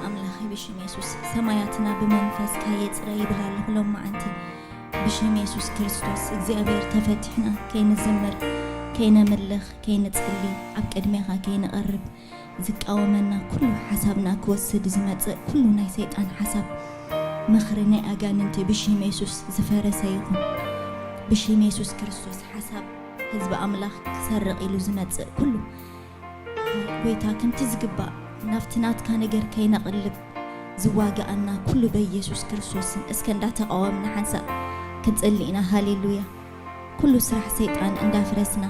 ኣምላኸይ ብሽም የሱስ ሰማያትና ብመንፈስካ የጽረ ይብል ኣለኹ ሎማዓንቲ። ብሽም የሱስ ክርስቶስ እግዚኣብሔር ተፈቲሕና ከይንዝምር፣ ከይነምልኽ፣ ከይንጽሊ፣ ኣብ ቅድሜኻ ከይንቐርብ ዝቃወመና ኩሉ ሓሳብና ክወስድ ዝመጽእ ኩሉ ናይ ሰይጣን ሓሳብ ምኽሪ ናይ ኣጋንንቲ ብሽም የሱስ ዝፈረሰ ይኹን። ብሽም የሱስ ክርስቶስ ሓሳብ ህዝቢ ኣምላኽ ክሰርቕ ኢሉ ዝመጽእ ኩሉ ጎይታ ከምቲ ዝግባእ ናብቲ ናትካ ነገር ከይነቕልብ ዝዋጋኣና ኩሉ በኢየሱስ ክርስቶስን እስከ እንዳተቃወምና ሓንሳእ ክንጽሊ ኢና። ሃሌሉያ። ኩሉ ስራሕ ሰይጣን እንዳፍረስና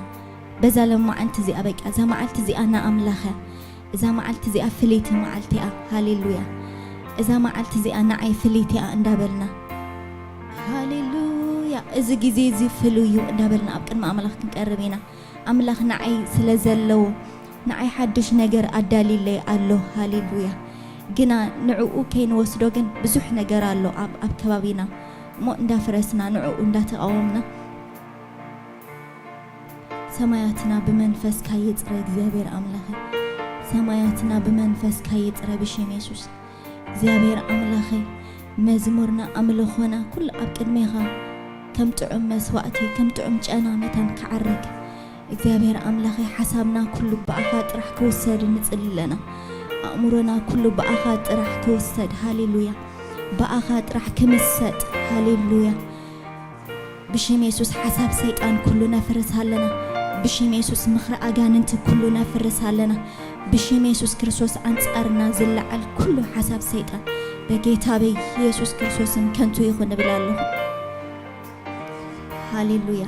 በዛ ለማዓንቲ እዚኣ በቃ እዛ መዓልቲ እዚኣ ንኣምላኽ እያ። እዛ መዓልቲ እዚኣ ፍልይቲ መዓልቲ እያ። ሃሌሉያ። እዛ መዓልቲ እዚኣ ንዓይ ፍልይቲ እያ እንዳበልና ሃሌሉያ። እዚ ግዜ እዚ ፍሉይ እዩ እንዳበልና ኣብ ቅድሚ ኣምላኽ ክንቀርብ ኢና። ኣምላኽ ንዓይ ስለ ዘለዎ ንዓይ ሓድሽ ነገር ኣዳሊለይ ኣሎ። ሃሌሉያ። ግና ንዕኡ ከይንወስዶ ግን ብዙሕ ነገር ኣሎ ኣብ ኣብ ከባቢና እሞ እንዳፍረስና ንዕኡ እንዳተቃወምና ሰማያትና ብመንፈስካ ይጽረ እግዚኣብሔር ኣምላኸይ። ሰማያትና ብመንፈስካ ይጽረ ብሽም የሱስ። እግዚኣብሔር ኣምላኸይ መዝሙርና ኣምልኾና ኩሉ ኣብ ቅድሜኻ ከም ጥዑም መስዋእቲ ከም ጥዑም ጨና መታን ክዓርግ እግዚኣብሔር ኣምላኸይ ሓሳብና ኩሉ ብኣኻ ጥራሕ ክውሰድ ንጽሊ ኣለና። ኣእምሮና ኩሉ ብኣኻ ጥራሕ ክውሰድ ሃሌሉያ። ብኣኻ ጥራሕ ክምሰጥ ሃሌሉያ። ብሽም የሱስ ሓሳብ ሰይጣን ኩሉ ነፍርስ ኣለና። ብሽም የሱስ ምኽሪ ኣጋንንቲ ኩሉ ነፍርስ ኣለና። ብሽም የሱስ ክርስቶስ ኣንጻርና ዝለዓል ኩሉ ሓሳብ ሰይጣን በጌታ በኢየሱስ ክርስቶስም ከንቱ ይኹን እብል ኣለኹ። ሃሌሉያ።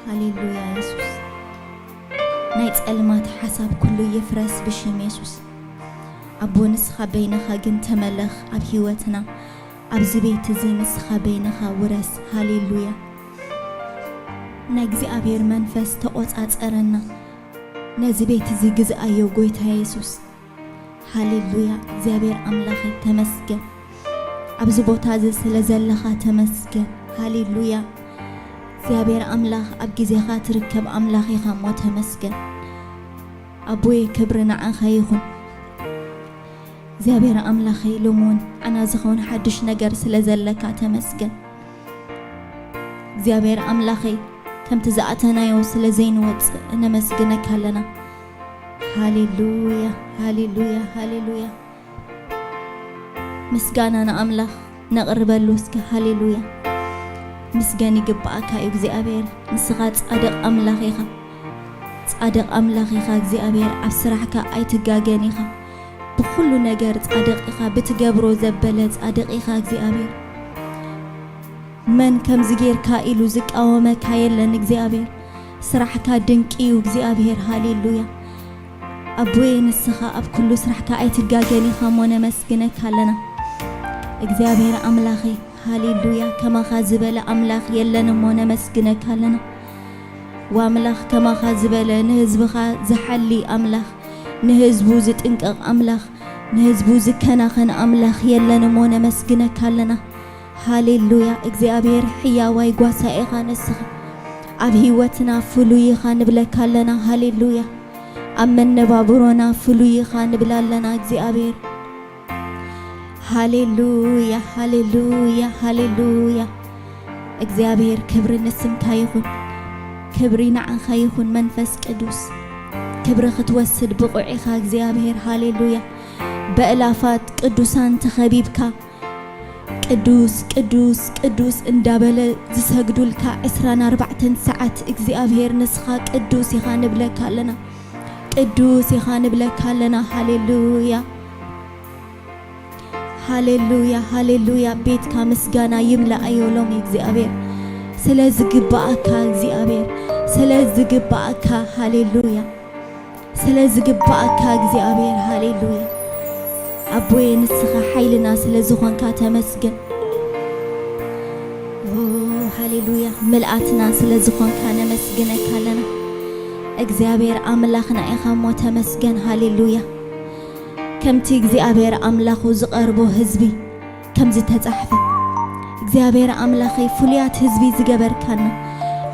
ሃሌሉያ የሱስ። ናይ ጸልማት ሓሳብ ኩሉ ይፍረስ ብሽም የሱስ። ኣቦ ንስኻ በይንኻ ግን ተመለኽ ኣብ ህይወትና። ኣብዚ ቤት እዚ ንስኻ በይንኻ ውረስ። ሃሌሉያ። ናይ እግዚኣብሔር መንፈስ ተቆጻጸረና። ነዚ ቤት እዚ ግዝኣዮ ጎይታ የሱስ። ሃሌሉያ እግዚኣብሔር ኣምላኸይ ተመስገን። ኣብዚ ቦታ እዚ ስለ ዘለኻ ተመስገን። ሃሌሉያ እግዚኣብሔር ኣምላኽ ኣብ ግዜኻ ትርከብ ኣምላኽ ኢኻ እሞ ተመስገን። ኣቦየ ክብሪ ንዓኻ ይኹን። እግዚኣብሔር ኣምላኸይ ሎሚ እውን ዓና ዝኸውን ሓድሽ ነገር ስለ ዘለካ ተመስገን። እግዚኣብሔር ኣምላኸይ ከምቲ ዝኣተናዮ ስለ ዘይንወፅእ እነመስግነካ ኣለና። ሃሌሉያ ሃሌሉያ ሃሌሉያ። ምስጋና ንኣምላኽ ነቕርበሉ እስከ። ሃሌሉያ ምስገን ይግብኣካ እዩ እግዚኣብሔር። ንስኻ ጻድቕ ኣምላኽ ኢኻ። ጻድቕ ኣምላኽ ኢኻ እግዚኣብሔር። ኣብ ስራሕካ ኣይትጋገን ኢኻ። ብኹሉ ነገር ጻድቕ ኢኻ። ብትገብሮ ዘበለ ጻድቕ ኢኻ እግዚኣብሔር። መን ከምዚ ጌርካ ኢሉ ዝቃወመካ የለን እግዚኣብሔር። ስራሕካ ድንቂ እዩ እግዚኣብሔር። ሃሌሉያ ኣቦየ ንስኻ ኣብ ኩሉ ስራሕካ ኣይትጋገን ኢኻ እሞ ነመስግነካ ኣለና እግዚኣብሔር ኣምላኸይ። ሃሌሉያ ከማኻ ዝበለ ኣምላኽ የለን እሞ ነመስግነካ ኣለና። ዋምላኽ ከማኻ ዝበለ ንህዝብኻ ዝሓሊ ኣምላኽ፣ ንህዝቡ ዝጥንቀቕ ኣምላኽ፣ ንህዝቡ ዝከናኸን ኣምላኽ የለን እሞ ነመስግነካ ኣለና። ሃሌሉያ እግዚኣብሔር ሕያዋይ ጓሳ ኢኻ ንስኻ። ኣብ ህይወትና ፍሉይ ኢኻ ንብለካ ኣለና። ሃሌሉያ ኣብ መነባብሮና ፍሉይ ኢኻ ንብል ኣለና እግዚኣብሔር። ሃሌሉያ ሃሌሉያ ሃሌሉያ። እግዚኣብሔር ክብሪ ንስምካ ይኹን። ክብሪ ንዓኻ ይኹን መንፈስ ቅዱስ። ክብሪ ክትወስድ ብቑዕ ኢኻ እግዚኣብሔር። ሃሌሉያ በእላፋት ቅዱሳን ተኸቢብካ ቅዱስ ቅዱስ ቅዱስ እንዳበለ ዝሰግዱልካ ዕስራን ኣርባዕተን ሰዓት እግዚኣብሔር ንስኻ ቅዱስ ኢኻ ንብለካ ኣለና። ቅዱስ ኢኻ ንብለካ ኣለና። ሃሌሉያ ሃሌሉያ ሃሌሉያ። ቤትካ ምስጋና ይምልኣዮ ሎሚ እግዚኣብሔር ስለ ዝግብኣካ እግዚኣብሔር ስለ ዝግብኣካ ሃሌሉያ ስለ ዝግብኣካ እግዚኣብሔር ሃሌሉያ። ኣቦየ ንስኻ ሓይልና ስለ ዝኾንካ ተመስገን። ኦ ሃሌሉያ ምልኣትና ስለ ዝኾንካ ነመስግነካ ኣለና። እግዚኣብሔር ኣምላኽና ኢኻ እሞ ተመስገን። ሃሌሉያ ከምቲ እግዚኣብሔር ኣምላኹ ዝቐርቦ ህዝቢ ከም ዝተጻሕፈ እግዚኣብሔር ኣምላኸይ ፍሉያት ህዝቢ ዝገበርካና፣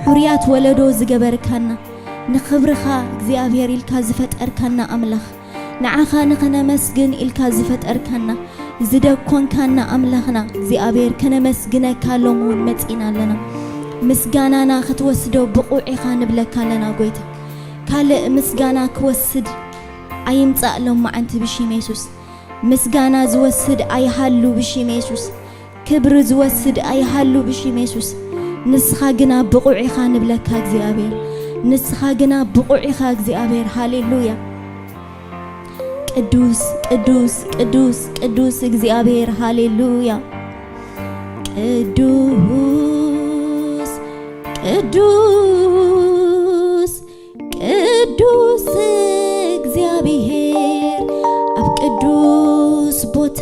ሕሩያት ወለዶ ዝገበርካና፣ ንኽብርኻ እግዚኣብሔር ኢልካ ዝፈጠርካና ኣምላኽ፣ ንዓኻ ንኽነመስግን ኢልካ ዝፈጠርካና፣ ዝደኮንካና ኣምላኽና እግዚኣብሔር ከነመስግነካ ሎም እውን መጺና ኣለና። ምስጋናና ክትወስዶ ብቑዕ ኢኻ ንብለካ ኣለና ጎይታ። ካልእ ምስጋና ክወስድ ኣይምጻእ ሎም መዓንቲ ብሽም የሱስ። ምስጋና ዝወስድ ኣይሃሉ ብሽም የሱስ። ክብሪ ዝወስድ ኣይሃሉ ብሽም የሱስ። ንስኻ ግና ብቑዕ ኢኻ ንብለካ እግዚኣብሔር። ንስኻ ግና ብቑዕ ኢኻ እግዚኣብሔር። ሃሌሉያ። ቅዱስ፣ ቅዱስ፣ ቅዱስ፣ ቅዱስ እግዚኣብሔር። ሃሌሉያ። ቅዱስ፣ ቅዱስ፣ ቅዱስ እግዚኣብሔር ኣብ ቅዱስ ቦታ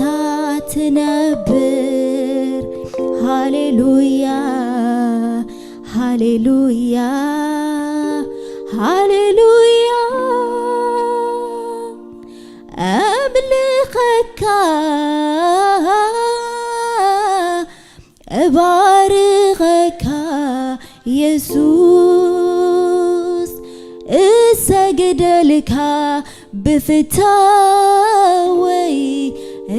ትነብር። ሃሌሉያ፣ ሃሌሉያ፣ ሃሌሉያ። ኣምልኸካ፣ እባርኸካ የሱስ፣ እሰግደልካ፣ ብፍታወይ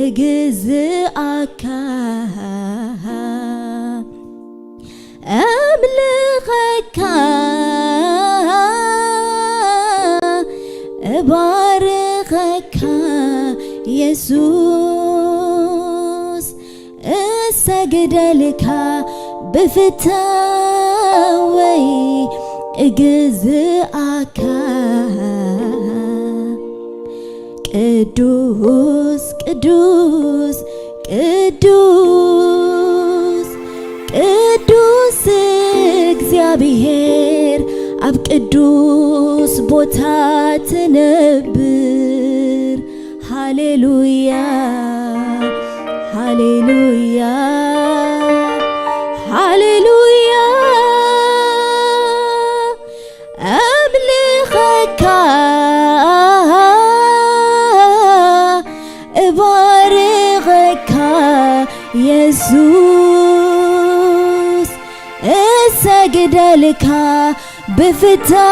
እግዝኣካ። ኣምልኸካ፣ እባርኸካ የሱስ፣ እሰግደልካ፣ ብፍታወይ እግዝኣካ። ቅዱስ፣ ቅዱስ፣ ቅዱስ፣ ቅዱስ እግዚኣብሔር ኣብ ቅዱስ ቦታ ትነብር። ሃሌሉያ፣ ሃሌሉያ፣ ሃሌሉያ። ኣምልኸካ፣ እባርኸካ የሱስ፣ እሰግደልካ፣ ብፍታወይ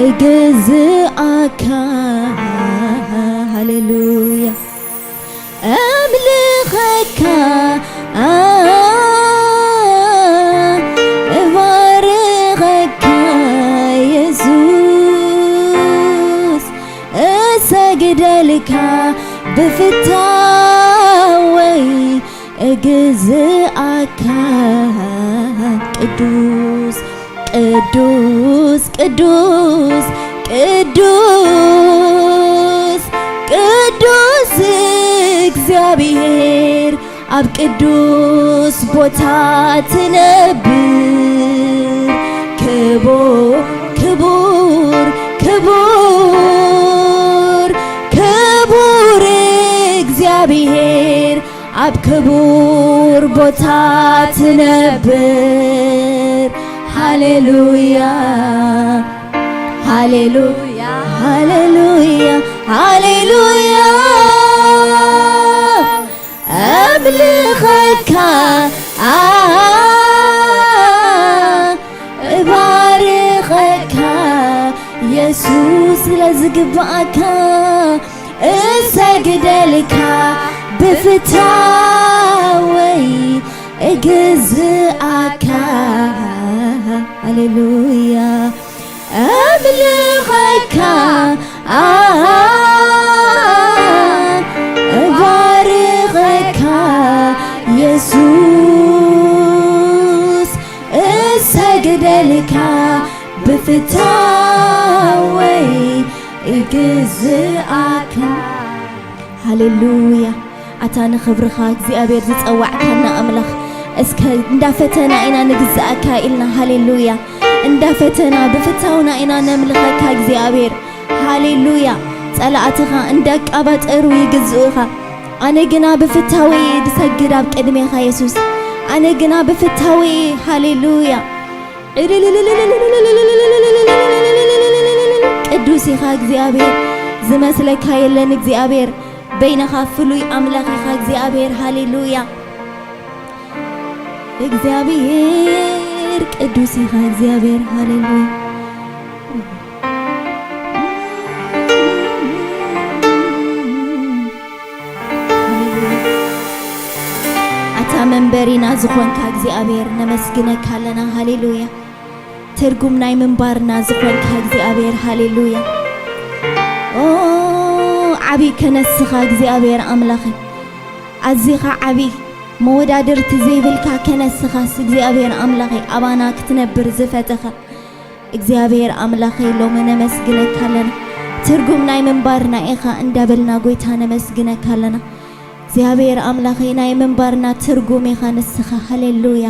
እግዝኣካ። ሃሌሉያ። ኣምልኸካ፣ እባርኸካ የሱስ፣ እሰግደልካ፣ ብፍታወይ እግዝኣካ። ቅዱስ፣ ቅዱስ፣ ቅዱስ፣ ቅዱስ፣ ቅዱስ እግዚኣብሔር ኣብ ቅዱስ ቦታ ትነብር። ክቡር፣ ክቡር፣ ክቡር፣ ክቡር እግዚኣብሔር ኣብ ክቡር ቦታ ትነብር። ሃሌሉያ፣ ሃሌሉያ፣ ሃሌሉያ፣ ሃሌሉያ። ኣምልኸካ፣ ኣ፣ እባርኸካ የሱስ ስለ ዝግብኣካ። እሰግደልካ ብፍታወይ እግዝኣካ። ሃሌሉያ። ኣምልኸካ፣ ኣ፣ እባርኸካ የሱስ፣ እሰግደልካ ብፍታወይ እግዝኣካ። ሃሌሉያ። ኣታ ንኽብርኻ እግዚኣብሔር ዝጸዋዕካና ኣምላኽ፣ እስከ እንዳፈተና ኢና ንግዝኣካ ኢልና። ሃሌሉያ። እንዳፈተና ብፍታውና ኢና ነምልኸካ እግዚኣብሔር። ሃሌሉያ። ጸላእትኻ እንዳቃባጠሩ ይግዝኡኻ። ኣነ ግና ብፍታወይ ድሰግድ ኣብ ቅድሜኻ የሱስ። ኣነ ግና ብፍታወይ፣ ሃሌሉያ። ቅዱስ ኢኻ እግዚኣብሔር፣ ዝመስለካ የለን እግዚኣብሔር፣ በይንኻ ፍሉይ ኣምላኽ ኢኻ እግዚኣብሔር። ሃሌሉያ። እግዚኣብሔር ቅዱስ ኢኻ እግዚኣብሔር። ሃሌሉያ። ኣታ መንበሪና ዝኾንካ እግዚኣብሔር ነመስግነካ ኣለና። ሃሌሉያ። ትርጉም ናይ ምንባርና ዝኾንካ እግዚኣብሔር። ሃሌሉያ። ኦ፣ ዓቢ ከነስኻ እግዚኣብሔር ኣምላኸይ። ኣዚኻ ዓቢ መወዳድርቲ ዘይብልካ ከነስኻስ እግዚኣብሔር ኣምላኸይ ኣባና ክትነብር ዝፈተኻ እግዚኣብሔር ኣምላኸይ ሎሚ ነመስግነካ ኣለና። ትርጉም ናይ ምንባርና ኢኻ እንዳበልና ጎይታ ነመስግነካ ኣለና። እግዚኣብሔር ኣምላኸይ ናይ ምንባርና ትርጉም ኢኻ ንስኻ። ሃሌሉያ።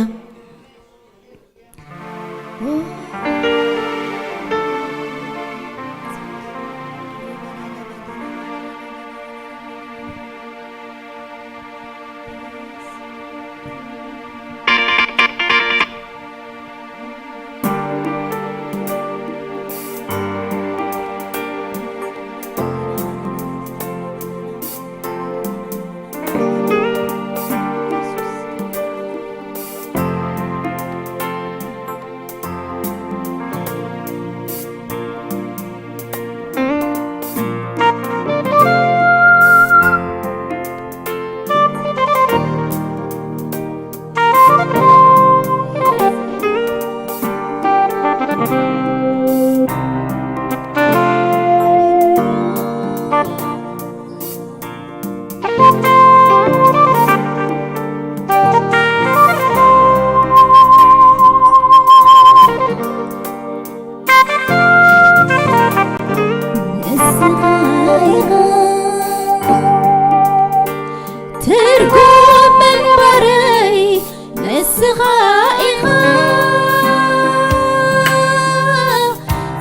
ንስኻ ኢኻ ትርጉም ምንባረይ፣ ንስኻ ኢኻ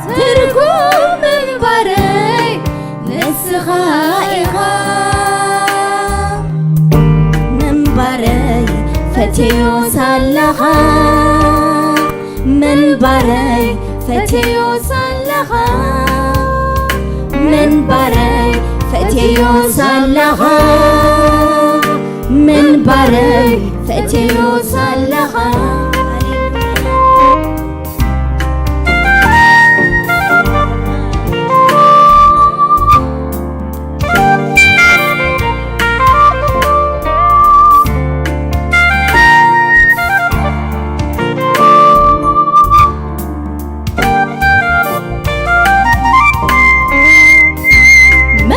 ትርጉም ምንባረይ፣ ንስኻ ኢኻ ምንባረይ፣ ፈትዮ ሳለኻ ምንባረይ፣ ፈትዮ ሳለኻ ምንባረይ፣ ፈትዮ ሳለኻ ምንባረይ፣ ፈትዮ ሳለኻ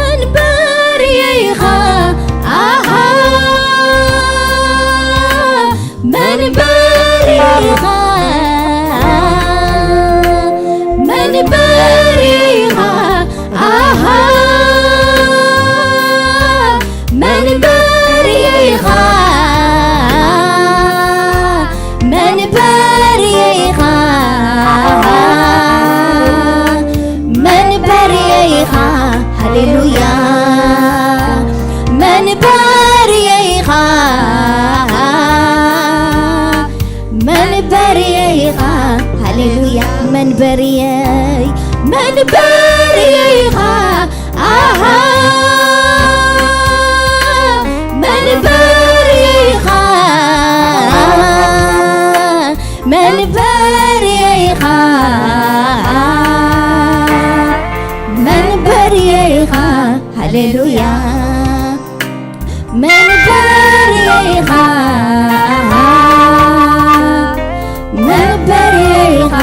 መንበርየይ ኢኻ፣ ኣሃ፣ መንበርየይ ኢኻ፣ መንበርየይ ኢኻ፣ ኣሃ፣ መንበርየይ ኢኻ፣ መንበርየይ ኢኻ፣ መንበርየይ ኢኻ፣ ሃሌሉያ፣ መንበርየይ ኢኻ፣ መንበርየይ ኢኻ፣ ሃሌሉያ፣ መንበርየይ፣ መንበርየይ ኢኻ፣ ኣሃ፣ መንበርየይ ኢኻ፣ መንበርየይ ኢኻ፣ መንበርየይ ኢኻ፣ ሃሌሉያ፣ መንበርየይ ኢኻ፣ መንበርየይ ኢኻ፣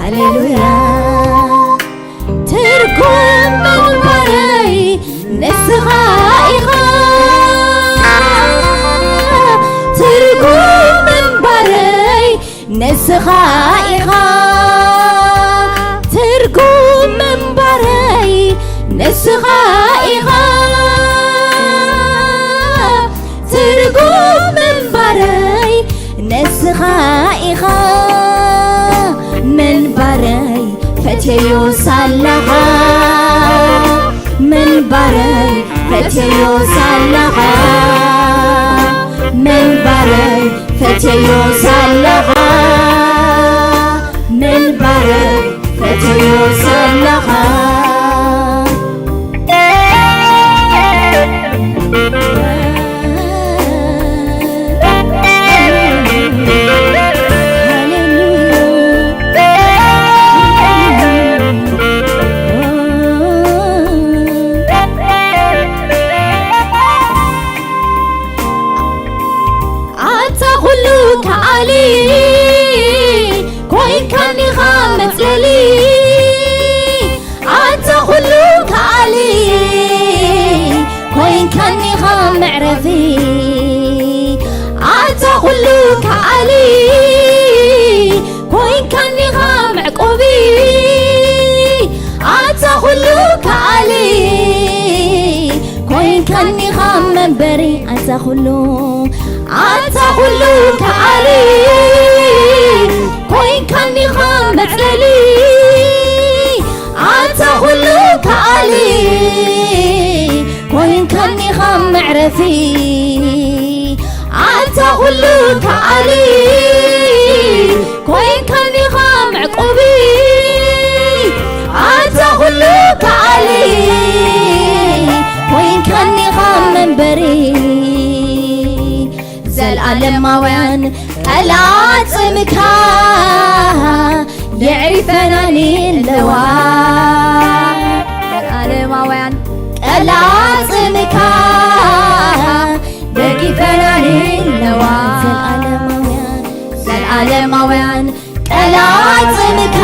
ሃሌሉያ። ትርጉም ምንባረይ ንስኻ ኢኻ፣ ትርጉም ምንባረይ ንስኻ ኢኻ፣ ትርጉም ምንባረይ ንስኻ ኢኻ፣ ትርጉም ምንባረይ ንስኻ ኢኻ፣ ምንባረይ ፈትየዮ ሳለኻ፣ ምንባረይ ፈትየዮ ሳለኻ፣ ምንባረይ ፈትየዮ ሳለኻ፣ ምንባረይ ፈትየዮ ሳለኻ። መጽለሊ ኮይንካኒኻ መዕቆቢ ኣታ ኩሉ ከኣሊ ኮይንካኒኻ መንበሪ ኣታ ኩሉ ኣታ ኩሉ ከኣሊ ኮይንካኒኻ መጽለሊ ኣታ ኩሉ ከኣሊ ኮይንካኒኻ መዕረፊ ኣታ ኩሉ ከኣሊ ኮይንካኒኻ መዕቆቢ ኣታ ኩሉ ከኣሊ ኮይንካኒኻ መንበሪ ዘልኣለማውያን ቀላጽምካ የዕሪፈናኒ ኣለዋ ዘልኣለማውያን ቀላጽምካ ደጊፈናኒ ኣለዋ ዘልኣለማውያን ዘልኣለማውያን ቀላጽምካ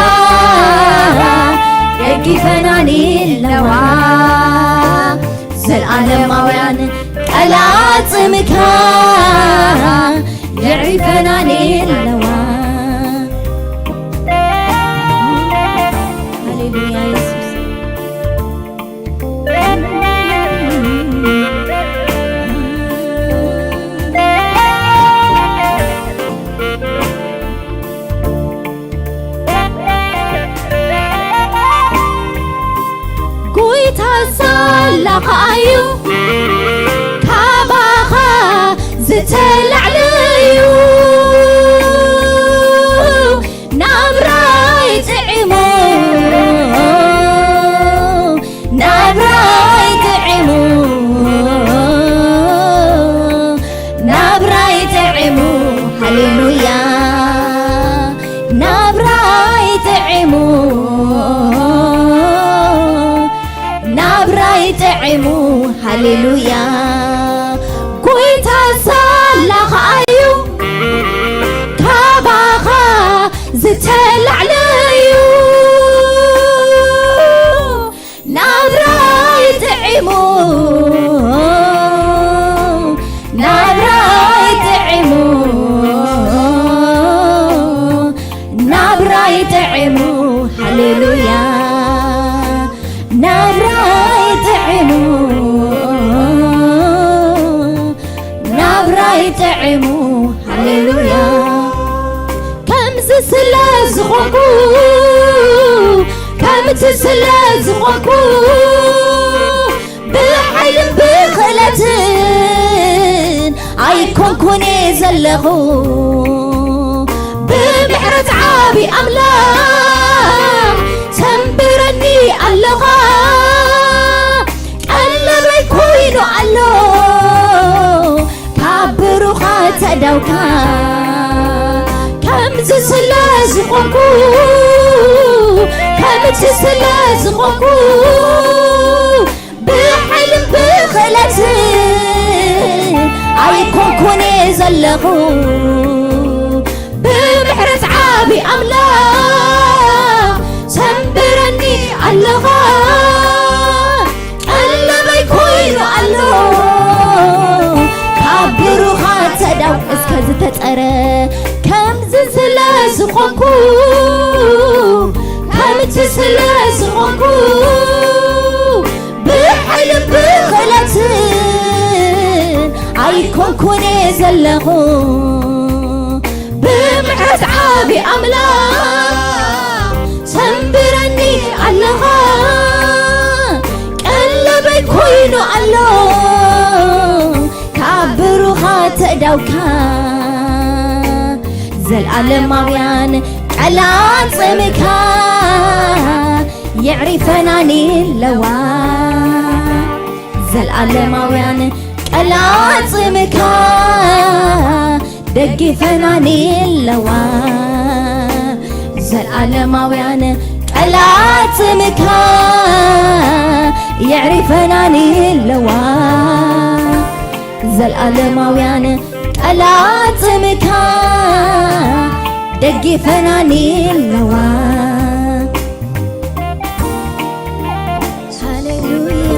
ደጊፈናኒ ኣለዋ ዘልኣለማውያን ቀላጽምካ የዕሪፈናኒ ኣለዋ ሃሌሉያ የሱስ ጎይታ ሳላ ከኣዩ ካባኻ ዝተላዕለዩ ናብራይ ጥዒሙ ናብራይ ጥዒሙ ናብራይ ጥዒሙ ሃሌሉያ ናብራይ ጥዒሙ ናብራይ ጥዒሙ ሃሌሉያ ጎይታ ሳላ ከኣዩ ካባኻ ዝተላዕለዩ ናብራይ ጥዒሙ ናብራይ ጥዒሙ ናብራይ ጥዒሙ ሃሌሉያ ናብራይ ጥዒሙ ናብራይ ጥዒሙ ሃሌሉያ ከምዚ ስለ ዝኾንኩ ከምቲ ስለ ዝኾንኩ ብሓይልን ብኽእለትን ኣይኮንኩን እየ ዘለኹ ብምሕረት ዓቢ ኣምላኽ ሰንብረኒ ኣለኻ ቀለበይ ኮይኑ ኣሎ ካብ ብሩኻት ኣእዳውካ ከምዚ ስለ ዝኾንኩ ከምቲ ስለ ዝኾንኩ ብሓይልን ብኽእለትን ኣይኮንኩን እየ ዘለኹ ብምሕረት ዓቢ ኣምላኽ ሰንብረኒ ኣለኻ ቀለበይ ኮይኑ ኣሎ ካብ ብሩኻት ኣእዳው እስከ ዝተጸረ ከምዚ ስለ ዝኾንኩ ከምቲ ስለ ዝኾንኩ ብሓይልን ብኽእለትን ኣይኮንኩን እየ ዘለኹ ብምሕረት ዓቢ ኣምላኽ ሰንብረኒ ኣለኻ ቀለበይ ኮይኑ ኣሎ ካብ ብሩኻት ኣእዳውካ ዘልኣለማውያን ቀላጽምካ የዕሪፈናኒ ኣለዋ ዘልኣለማውያን ቀላጽምካ ደጊፈናኒ ኣለዋ ዘልኣለማውያን ቀላጽምካ የዕሪፈናኒ ኣለዋ ዘልኣለማውያን ቀላጽምካ ደጊፈናኒ ኣለዋ ሃሌሉያ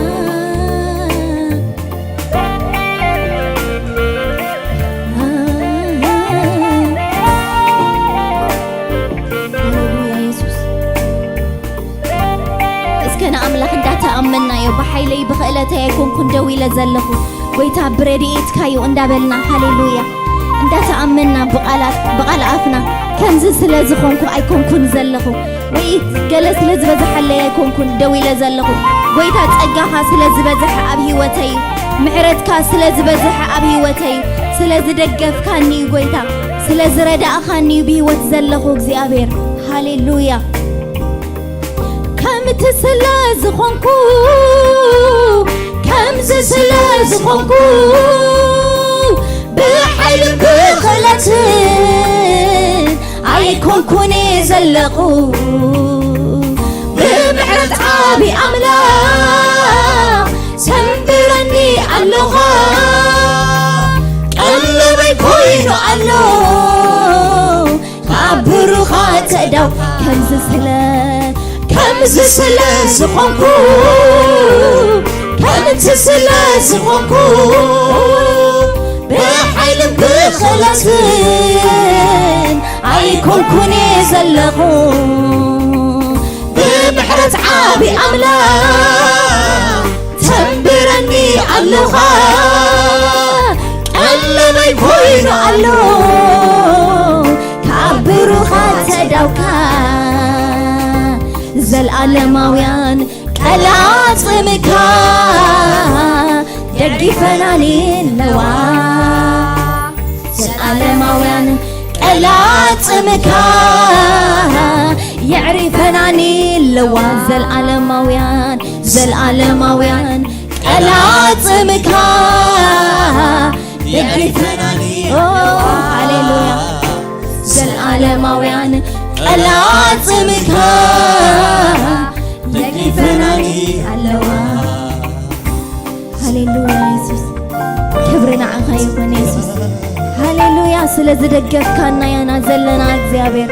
ኣምላኽ እንዳተኣመንናዮ፣ ብሓይለይ ብኽእለተይ ኣይኮንኩን ደው ኢለ ዘለኹ፣ ጎይታ ብረድኤትካዩ እንዳበልና፣ ሃሌሉያ፣ እንዳተኣመንና ብቓላት፣ ብቓል ኣፍና ከምዚ ስለ ዝኾንኩ ኣይኮንኩን ዘለኹ፣ ወይ ገለ ስለ ዝበዝሓለይ ኣይኮንኩን ደው ኢለ ዘለኹ። ጎይታ ጸጋኻ ስለ ዝበዝሐ ኣብ ህይወተይ፣ ምሕረትካ ስለ ዝበዝሐ ኣብ ህይወተይ፣ ስለ ዝደገፍካኒ እዩ ጎይታ፣ ስለ ዝረዳእኻኒ እዩ ብህይወት ዘለኹ እግዚኣብሔር። ሃሌሉያ። ከምቲ ስለ ዝኾንኩ፣ ከምዚ ስለ ዝኾንኩ፣ ብሓይልን ብኽእለትን ኣይኮንኩን እየ ዘለኹ። ብምሕረት ዓቢ ኣምላኽ ሰንብረኒ ኣለኻ። ቀለበይ ኮይኑ ኣሎ ካብ ብሩኻት ኣእዳው። ከምዚ ስለ፣ ከምዚ ስለ ዝኾንኩ፣ ከምዚ ስለ ዝኾንኩ፣ ብሓይልን ብኽእለትን ኣይኮንኩን እየ ዘለኹ። ብምሕረት ዓቢ ኣምላኽ ተንብረኒ ኣለኻ። ቀለበይ ኮይኑ ኣሎ ካብ ብሩኻት ኣእዳውካ። ዘልኣለማውያን ቀላጽምካ ደግፈናኒ ኣለዋ። ዘልኣለማውያን ቀላጽምካ የዕሪፈናኒ ኣለዋ። ዘልኣለማውያን፣ ዘልኣለማውያን ቀላጽምካ የዕሪፈናኒ። ኦ፣ ሃሌሉያ። ዘልኣለማውያን ቀላጽምካ የዕሪፈናኒ ኣለዋ። ሃሌሉያ የሱስ፣ ክብሪ ንዓኻ ይኹን የሱስ። ሃሌሉያ፣ ስለ ዝደገፍካና ኢና ዘለና እግዚኣብሔር፣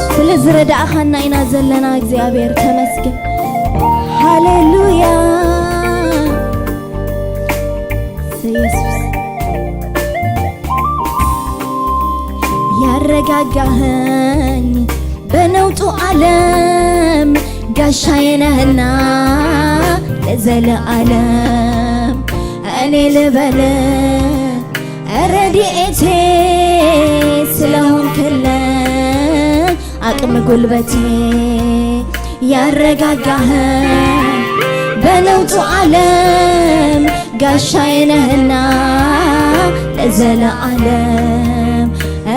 ስለ ዝረዳእኻና ኢና ዘለና እግዚኣብሔር። ተመስገን። ሃሌሉያ የሱስ። ያረጋጋኸኝ በነውጡ ዓለም ጋሻዬ ነህና ለዘለዓለም እኔ ልበል ረድኤቴ ስለሆንክልኝ አቅም ጉልበቴ ያረጋጋኸኝ በነውጡ ዓለም ጋሻዬ ነህና ለዘለዓለም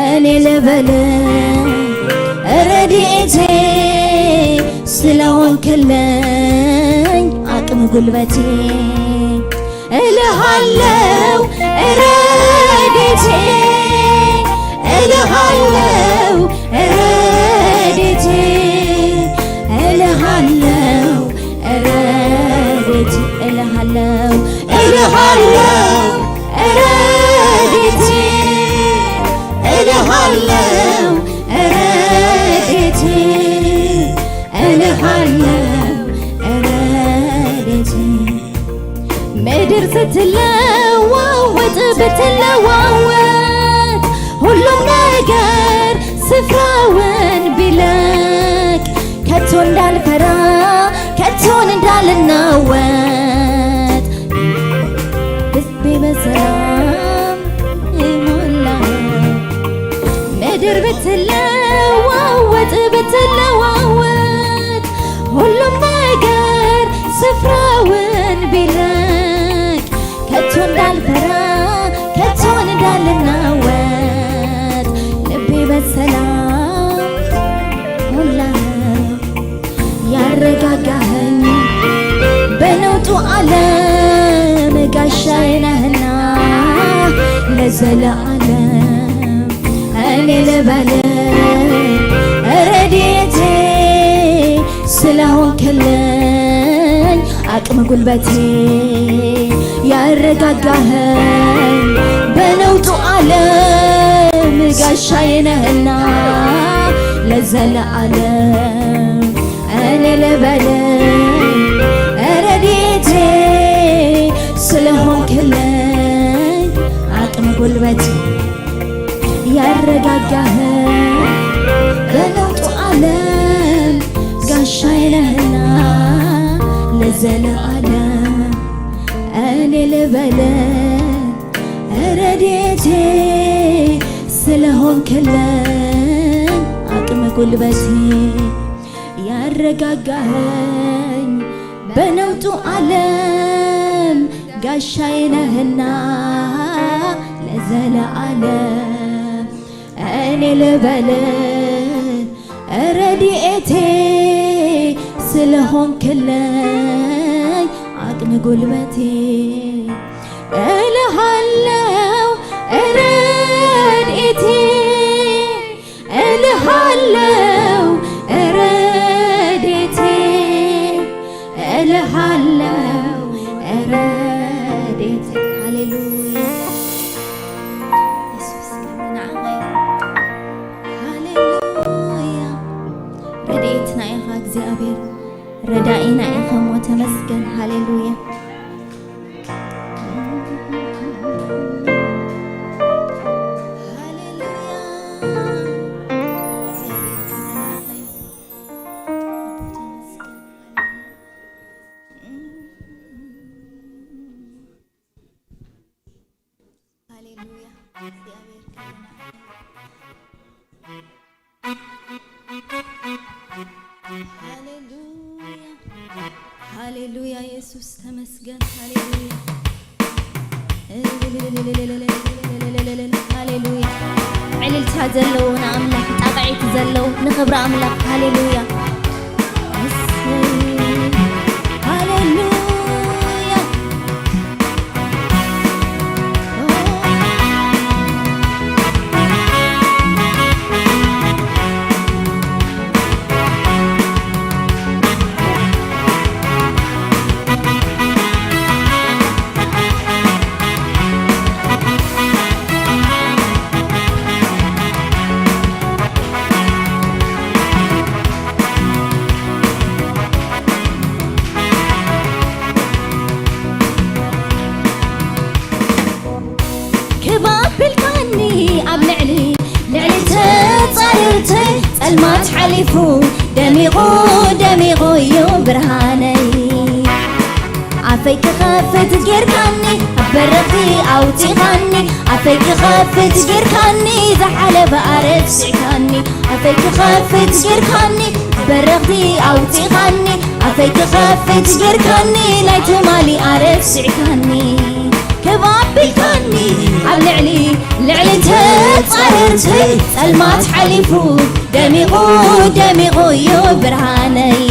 እኔ ልበል ረድኤቴ ስለሆንክልኝ አቅም ጉልበቴ እልሃለው ረድኤቴ እልሃለው ረድኤቴ እልሃለው ረድኤቴ እልሃለው እልሃለው ረድኤቴ እልሃለው ረድኤቴ እልሃለው ረድኤቴ ምድር ስትለዋወጥ ብትለዋወጥ ሁሉም ነገር ስፍራውን ቢለቅ ከቶ እንዳልፈራ ከቶን እንዳልናወጥ ልቤ በሰላም ይሞላ ምድር ብትለዋወጥ ብትለዋወጥ ሁሉም ነገር ስፍራውን ቢለቅ ከቶ እንዳልፈራ ከቶን እንዳልናወጥ ልቤ በሰላም ሞላ ያረጋጋኸኝ በነውጡ ዓለም ጋሻዬ ነህና ለዘለዓለም እኔ ልበል ረድኤቴ ስለሆንክልኝ አቅም ጉልበቴ ያረጋጋኸኝ በነውጡ ዓለም ጋሻዬ ነህና ለዘለዓለም እኔ ልበል ረድኤቴ ስለሆንክልኝ አቅም ጉልበቴ ያረጋጋኸኝ በነውጡ ዓለም ጋሻዬ ነህና ዘለዓለም እኔ ልበል ረድኤቴ ስለሆንክልኝ አቅም ጉልበቴ ያረጋጋኸኝ በነውጡ ዓለም ጋሻዬ ነህና ለዘለዓለም እኔ ልበል ረድኤቴ ስለሆንክልኝ አቅም ጉልበቴ እልሃለው ረድኤቴ እልሃለው ረድኤቴ እልሃለው ረድኤቴ። ሃሌሉያ የሱስ ክብሪ ንዓኻ እዩ። ሃሌሉያ ረድኤትና ኢኻ እግዚኣብሔር ረዳኢና ኢኻ እሞ ተመስገን። ሃሌሉያ ሃሌሉያ ሃሌሉያ። ሃሌሉያ። ኢየሱስ ተመስገን። ሃሌሉያ። ሃሌሉያ። ዕልልታ ዘለዎ ንኣምላኽ፣ ጣቕዒት ዘለዎ ንኽብሪ ኣምላኽ። ሃሌሉያ። ሃሌሉያ። ክብ ኣቢልካኒ ኣብ ልዕሊ ልዕሊ ተጻረርተይ ጸልማት ሓሊፉ ደሚቑ ደሚቑ እዩ ብርሃነይ። ኣፈይ ክኸፍት ጌርካኒ ኣብ በረኽቲ ኣውጺኻኒ ኣፈይ ክኸፍት ጌርካኒ ዝሓለፈ ኣረሲዕካኒ ኣፈይ ክኸፍት ጌርካኒ በረኽቲ ኣውጺኻኒ ኣፈይ ክኸፍት ጌርካኒ ናይ ትማሊ ኣረሲዕካኒ ክብ ኣቢልካኒ ኣብ ልዕሊ ልዕሊ ተጻረርተይ ጸልማት ሓሊፉ ደሚቑ ደሚቑ እዩ ብርሃነይ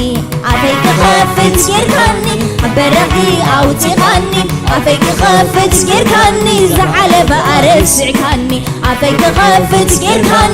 ኣፈይ ክኸፍት ጌርካኒ ኣብ በረኽቲ ኣውጺኻኒ ኣፈይ ክኸፍት ጌርካኒ ዝሓለፈ ኣረሲዕካኒ ኣፈይ ክኸፍት ጌርካኒ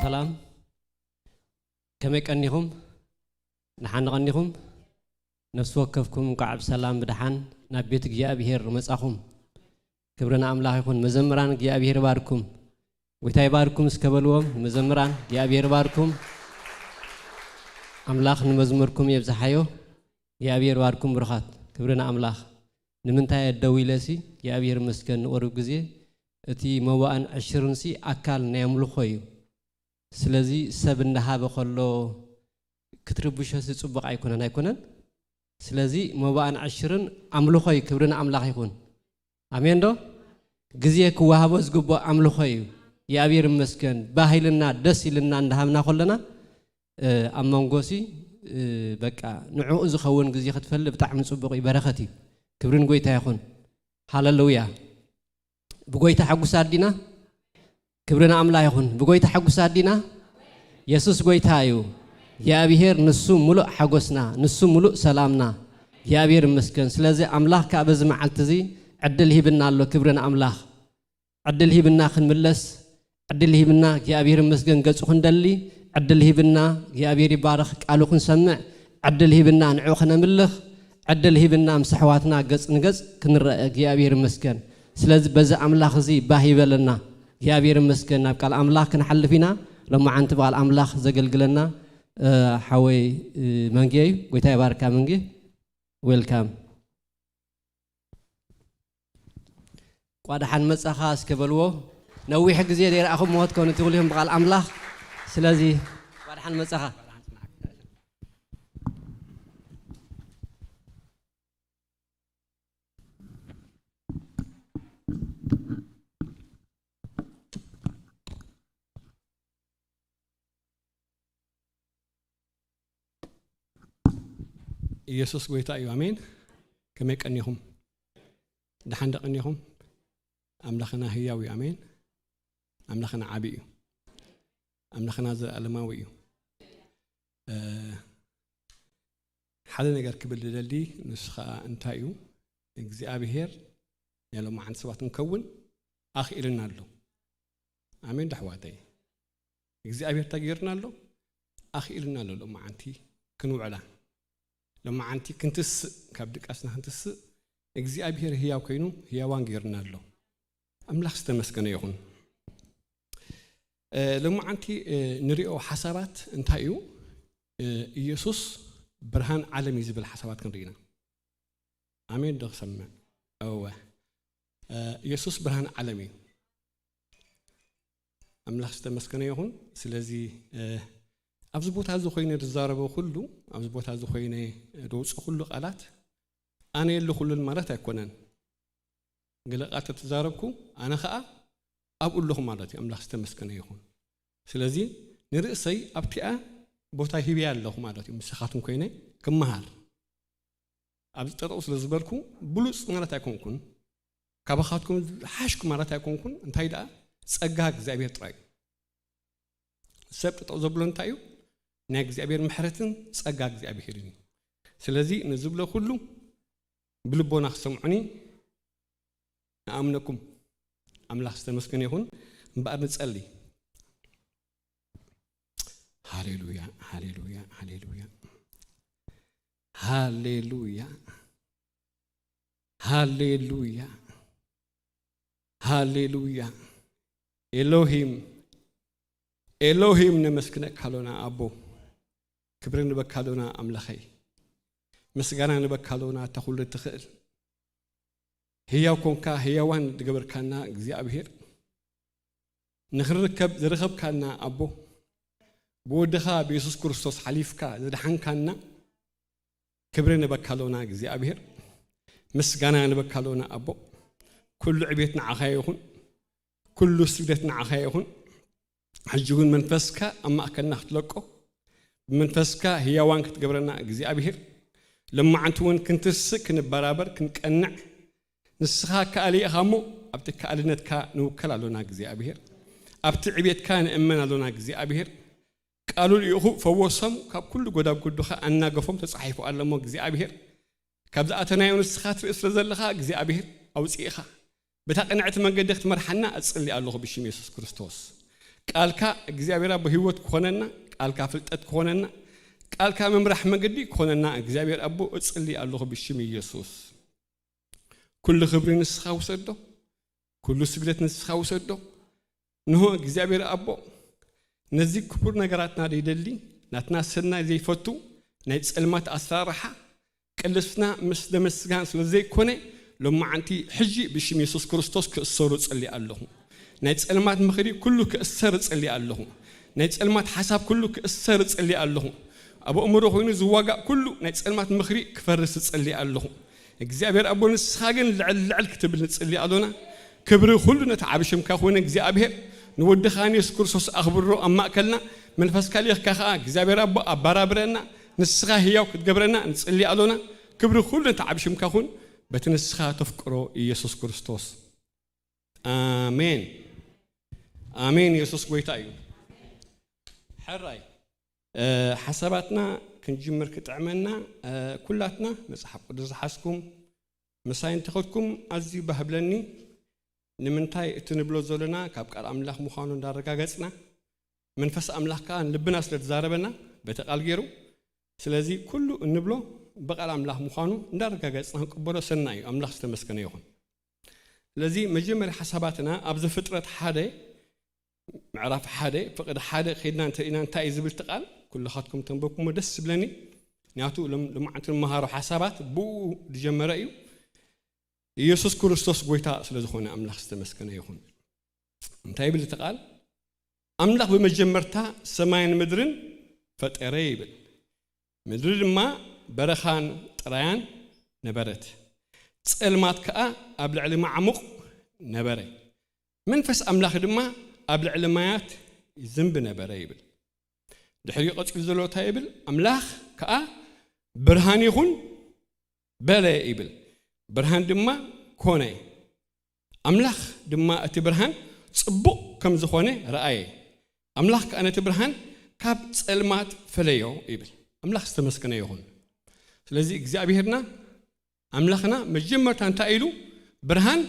ሰላም፣ ከመይ ቀኒኹም? ደሓን ቀኒኹም? ነፍሲ ወከፍኩም እንኳዕ ብሰላም ብደሓን ናብ ቤት እግዚኣብሔር መጻኹም። ክብሪ ንኣምላኽ ይኹን። መዘምራን እግዚኣብሔር ይባርኩም። ጎይታ ይባርኩም እስከ በልዎም። መዘምራን እግዚኣብሔር ይባርኩም። ኣምላኽ ንመዝሙርኩም የብዝሓዮ። እግዚኣብሔር ይባርኩም ብሩኻት። ክብሪ ንኣምላኽ። ንምንታይ ደው ኢለሲ እግዚኣብሔር ይመስገን ንቁሩብ ግዜ። እቲ መባእን ዕሽርንሲ ኣካል ናይ ኣምልኾ እዩ። ስለዚ ሰብ እንዳሃበ ከሎ ክትርብሾሲ ጽቡቕ ኣይኮነን፣ ኣይኮነን? ስለዚ መባእን ዕሽርን ኣምልኾ እዩ፣ ክብሪ ንኣምላኽ ይኹን። ኣሜን ዶ? ግዜ ክወሃቦ ዝግብኦ ኣምልኾ እዩ። እግዚኣብሔር ይመስገን። ባህ ኢልና ደስ ኢልና እንዳሃብና ከለና፣ እ፣ ኣብ መንጎሲ፣ እ፣ በቃ ንዕኡ ዝኸውን ግዜ ክትፈሊ ብጣዕሚ ጽቡቕ እዩ፣ በረኸት እዩ። ክብሪ ንጎይታ ይኹን። ሃሌሉያ። ብጎይታ ሕጉሳት ዲና? ክብሪ ንኣምላኽ ይኹን። ብጎይታ ሕጉሳት ዲና? የሱስ ጎይታ እዩ። እግዚኣብሔር ንሱ ሙሉእ ሓጎስና፣ ንሱ ሙሉእ ሰላምና። እግዚኣብሔር ይመስገን። ስለዚ ኣምላኽ ከኣ በዚ መዓልቲ እዚ ዕድል ሂብና ኣሎ። ክብሪ ንኣምላኽ። ዕድል ሂብና ክንምለስ፣ ዕድል ሂብና እግዚኣብሔር ይመስገን ገጹ ክንደሊ፣ ዕድል ሂብና እግዚኣብሔር ይባረኽ ቃሉ ክንሰምዕ፣ ዕድል ሂብና ንዕኡ ክነምልኽ፣ ዕድል ሂብና ምስ ኣሕዋትና ገጽ ንገጽ ክንረአ እግዚኣብሔር ይመስገን። ስለዚ በዚ ኣምላኽ እዚ ባህ ይበለና። እግዚኣብሔር ይመስገን። ናብ ቃል ኣምላኽ ክንሓልፍ ኢና። ሎማዓንቲ ብቓል ኣምላኽ ዘገልግለና፣ እ፣ ሓወይ፣ እ፣ መንጌ እዩ። ጎይታ ይባርካ መንጌ። ዌልካም። እንኳዕ ደሓን መጻኻ እስከ በልዎ። ነዊሕ ግዜ ዘይረኣኹሞ ክትኮኑ ትኽእሉ ኢኹም ብቓል ኣምላኽ። ስለዚ እንኳዕ ደሓን መጻኻ። ኢየሱስ ጎይታ እዩ። ኣሜን። ከመይ ቀኒኹም? ደሓን ዶ ቀኒኹም? ኣምላኽና ህያው እዩ። ኣሜን። ኣምላኽና ዓቢ እዩ። ኣምላኽና ዘለኣለማዊ እዩ። እ፣ ሓደ ነገር ክብል ዝደሊ፣ ንሱ ኸኣ እንታይ እዩ? እግዚኣብሄር ናይ ሎማዓንቲ ሰባት ክንከውን ኣኽኢሉና ኣሎ። ኣሜን ዶ ኣሕዋተይ? እግዚኣብሄር እንታይ ገይሩና ኣሎ? ኣኽኢሉና ኣሎ። ሎማዓንቲ ክንውዕላ፣ ሎማዓንቲ ክንትስእ፣ ካብ ድቃስና ክንትስእ እግዚኣብሄር ህያው ኮይኑ ህያዋን ገይሩና ኣሎ። ኣምላኽ ዝተመስገነ ይኹን። እ፣ ሎማዓንቲ፣ እ፣ ንሪኦ ሓሳባት እንታይ እዩ? እ፣ ኢየሱስ ብርሃን ዓለም እዩ ዝብል ሓሳባት ክንርኢ ኢና። ኣሜን ዶ ክሰምዕ? እወ። እ፣ ኢየሱስ ብርሃን ዓለም እዩ። ኣምላኽ ዝተመስገነ ይኹን። ስለዚ፣ እ፣ ኣብዚ ቦታ እዚ ኮይነ ዝዛረቦ ኩሉ፣ ኣብዚ ቦታ እዚ ኮይነ ዝወፅኦ ኩሉ ቃላት ኣነ የለኹሉን ማለት ኣይኮነን። ገለ ቃል ተተዛረብኩ፣ ኣነ ኸኣ ኣብኡ ኣለኹ ማለት እዩ። ኣምላኽ ዝተመስገነ ይኹን። ስለዚ ንርእሰይ ኣብቲኣ ቦታ ሂበያ ኣለኹ ማለት እዩ። ምሳኻትኩም ኮይነ ክመሃር። ኣብዚ ጠጠው ስለ ዝበልኩ ብሉጽ ማለት ኣይኮንኩን፣ ካባኻትኩም ዝሓሽኩ ማለት ኣይኮንኩን። እንታይ ደኣ ጸጋ እግዚኣብሔር ጥራይ እዩ። ሰብ ጠጠው ዘብሎ እንታይ እዩ? ናይ እግዚኣብሔር ምሕረትን ጸጋ እግዚኣብሔርን እዩ። ስለዚ ንዝብሎ ኩሉ ብልቦና ክሰምዑኒ ንኣምነኩም። ኣምላኽ ዝተመስገነ ይኹን። እምበኣር ንጸሊ። ሃሌሉያ፣ ሃሌሉያ፣ ሃሌሉያ። ሃሌሉያ፣ ሃሌሉያ፣ ሃሌሉያ። ኤሎሂም፣ ኤሎሂም ነመስግነካ ኣሎና ኣቦ። ክብሪ ንበካ ኣሎና ኣምላኸይ። ምስጋና ንበካ ኣሎና እታ ኩሉ እትኽእል። ህያው ኮንካ ህያዋን ዝገበርካና እግዚኣብሄር፣ ንኽንርከብ ዝረኸብካና ኣቦ፣ ብወድኻ ብየሱስ ክርስቶስ ሓሊፍካ ዘድሓንካና፣ ክብሪ ንበካ ኣሎና እግዚኣብሄር፣ ምስጋና ንበካ ኣሎና ኣቦ። ኩሉ ዕቤት ንዓኻ ይኹን፣ ኩሉ ስግደት ንዓኻ ይኹን። ሕጂ እውን መንፈስካ ኣብ ማእከልና ክትለቆ፣ ብመንፈስካ ህያዋን ክትገብረና እግዚኣብሄር፣ ሎማዓንቲ እውን ክንትስእ፣ ክንበራበር፣ ክንቀንዕ፣ ንስኻ ከኣሊ ኢኻ እሞ ኣብቲ ከኣልነትካ ንውከል ኣሎና እግዚኣብሄር። ኣብቲ ዕቤትካ ንእመን ኣሎና እግዚኣብሄር። ቃሉ ልኢኹ ፈወሶም፣ ካብ ኩሉ ጎዳጉዱ ኸኣ ኣናገፎም ተጻሒፉ ኣሎ እሞ እግዚኣብሄር። ካብ ዝኣተናዮ ንስኻ ትርኢ ስለ ዘለኻ እግዚኣብሄር ኣውጽኢኻ በታ ቅንዕቲ መንገዲ ክትመርሓና እጽሊ ኣለኹ ብሽም የሱስ ክርስቶስ። ቃልካ እግዚኣብሔር ኣቦ ህይወት ክኾነና፣ ቃልካ ፍልጠት ክኾነና፣ ቃልካ መምራሕ መገዲ ክኾነና እግዚኣብሔር ኣቦ እጽሊ ኣለኹ ብሽም ኢየሱስ። ኩሉ ክብሪ ንስኻ ውሰዶ፣ ኩሉ ስግደት ንስኻ ውሰዶ። ንሆ እግዚኣብሔር ኣቦ ነዚ ክቡር ነገራትና ዘይደሊ፣ ናትና ሰናይ ዘይፈቱ፣ ናይ ጸልማት ኣሰራርሓ ቅልስና ምስ ደመስጋን ስለ ዘይኮነ፣ ሎማዓንቲ ሕጂ ብሽም የሱስ ክርስቶስ ክእሰሩ እጸሊ ኣለኹ። ናይ ጸልማት ምኽሪ ኩሉ ክእሰር እጸሊ ኣለኹ። ናይ ጸልማት ሓሳብ ኩሉ ክእሰር እጸሊ ኣለኹ። ኣብ ኣእምሮ ኮይኑ ዝዋጋእ ኩሉ ናይ ጸልማት ምኽሪ ክፈርስ እጸሊ ኣለኹ። እግዚኣብሔር ኣቦ ንስኻ ግን ልዕል ልዕል ክትብል ንጽሊ ኣሎና። ክብሪ ኩሉ ነቲ ዓቢ ሽምካ ኮነ እግዚኣብሔር። ንወድኻ ንየሱስ ክርስቶስ ኣኽብሮ ኣብ ማእከልና። መንፈስካ ልኢኽካ ኸኣ እግዚኣብሔር ኣቦ ኣባራብረና። ንስኻ ህያው ክትገብረና ንጽሊ ኣሎና። ክብሪ ኩሉ ነቲ ዓቢ ሽምካ ኩን በቲ ንስኻ ተፍቅሮ ኢየሱስ ክርስቶስ። ኣሜን። ኣሜን። የሱስ ጎይታ እዩ። ሕራይ፣ እ፣ ሓሳባትና ክንጅምር ክጥዕመና፣ እ፣ ኩላትና መጽሓፍ ቅዱስ ዝሓዝኩም ምሳይ እንተኸድኩም ኣዝዩ ባህብለኒ። ንምንታይ እቲ ንብሎ ዘለና ካብ ቃል ኣምላኽ ምዃኑ እንዳረጋገጽና፣ መንፈስ ኣምላኽ ከኣ ንልብና ስለ ዝዛረበና በቲ ቃል ገይሩ፣ ስለዚ ኩሉ እንብሎ ብቃል ኣምላኽ ምዃኑ እንዳረጋገጽና ክንቅበሎ ሰናይ እዩ። ኣምላኽ ዝተመስገነ ይኹን። ስለዚ መጀመርያ ሓሳባትና ኣብ ዘፍጥረት ሓደ ምዕራፍ ሓደ ፍቕዲ ሓደ ከይድና እንተ ርኢና እንታይ እዩ ዝብል እቲ ቃል? ኩልኻትኩም ተንበብኩሞ ደስ ዝብለኒ። ምክንያቱ ሎም-፣ ሎማዓንቲ ንመሃሮ ሓሳባት ብኡ ዝጀመረ እዩ። ኢየሱስ ክርስቶስ ጎይታ ስለ ዝኾነ ኣምላኽ ዝተመስገነ ይኹን። እንታይ ይብል እቲ ቃል? ኣምላኽ ብመጀመርታ ሰማይን ምድርን ፈጠረ ይብል። ምድሪ ድማ በረኻን ጥራያን ነበረት። ጸልማት ከኣ ኣብ ልዕሊ ማዕሙቕ ነበረ። መንፈስ ኣምላኽ ድማ ኣብ ልዕሊ ማያት ይዝንቢ ነበረ ይብል። ድሕሪኡ ቀጺሉ ዘሎ እንታይ ይብል? ኣምላኽ ከኣ ብርሃን ይኹን በለ ይብል። ብርሃን ድማ ኮነ። ኣምላኽ ድማ እቲ ብርሃን ጽቡቕ ከም ዝኾነ ረኣየ። ኣምላኽ ከኣ ነቲ ብርሃን ካብ ጸልማት ፈለዮ ይብል። ኣምላኽ ዝተመስገነ ይኹን። ስለዚ እግዚኣብሔርና ኣምላኽና መጀመርታ እንታይ ኢሉ? ብርሃን፣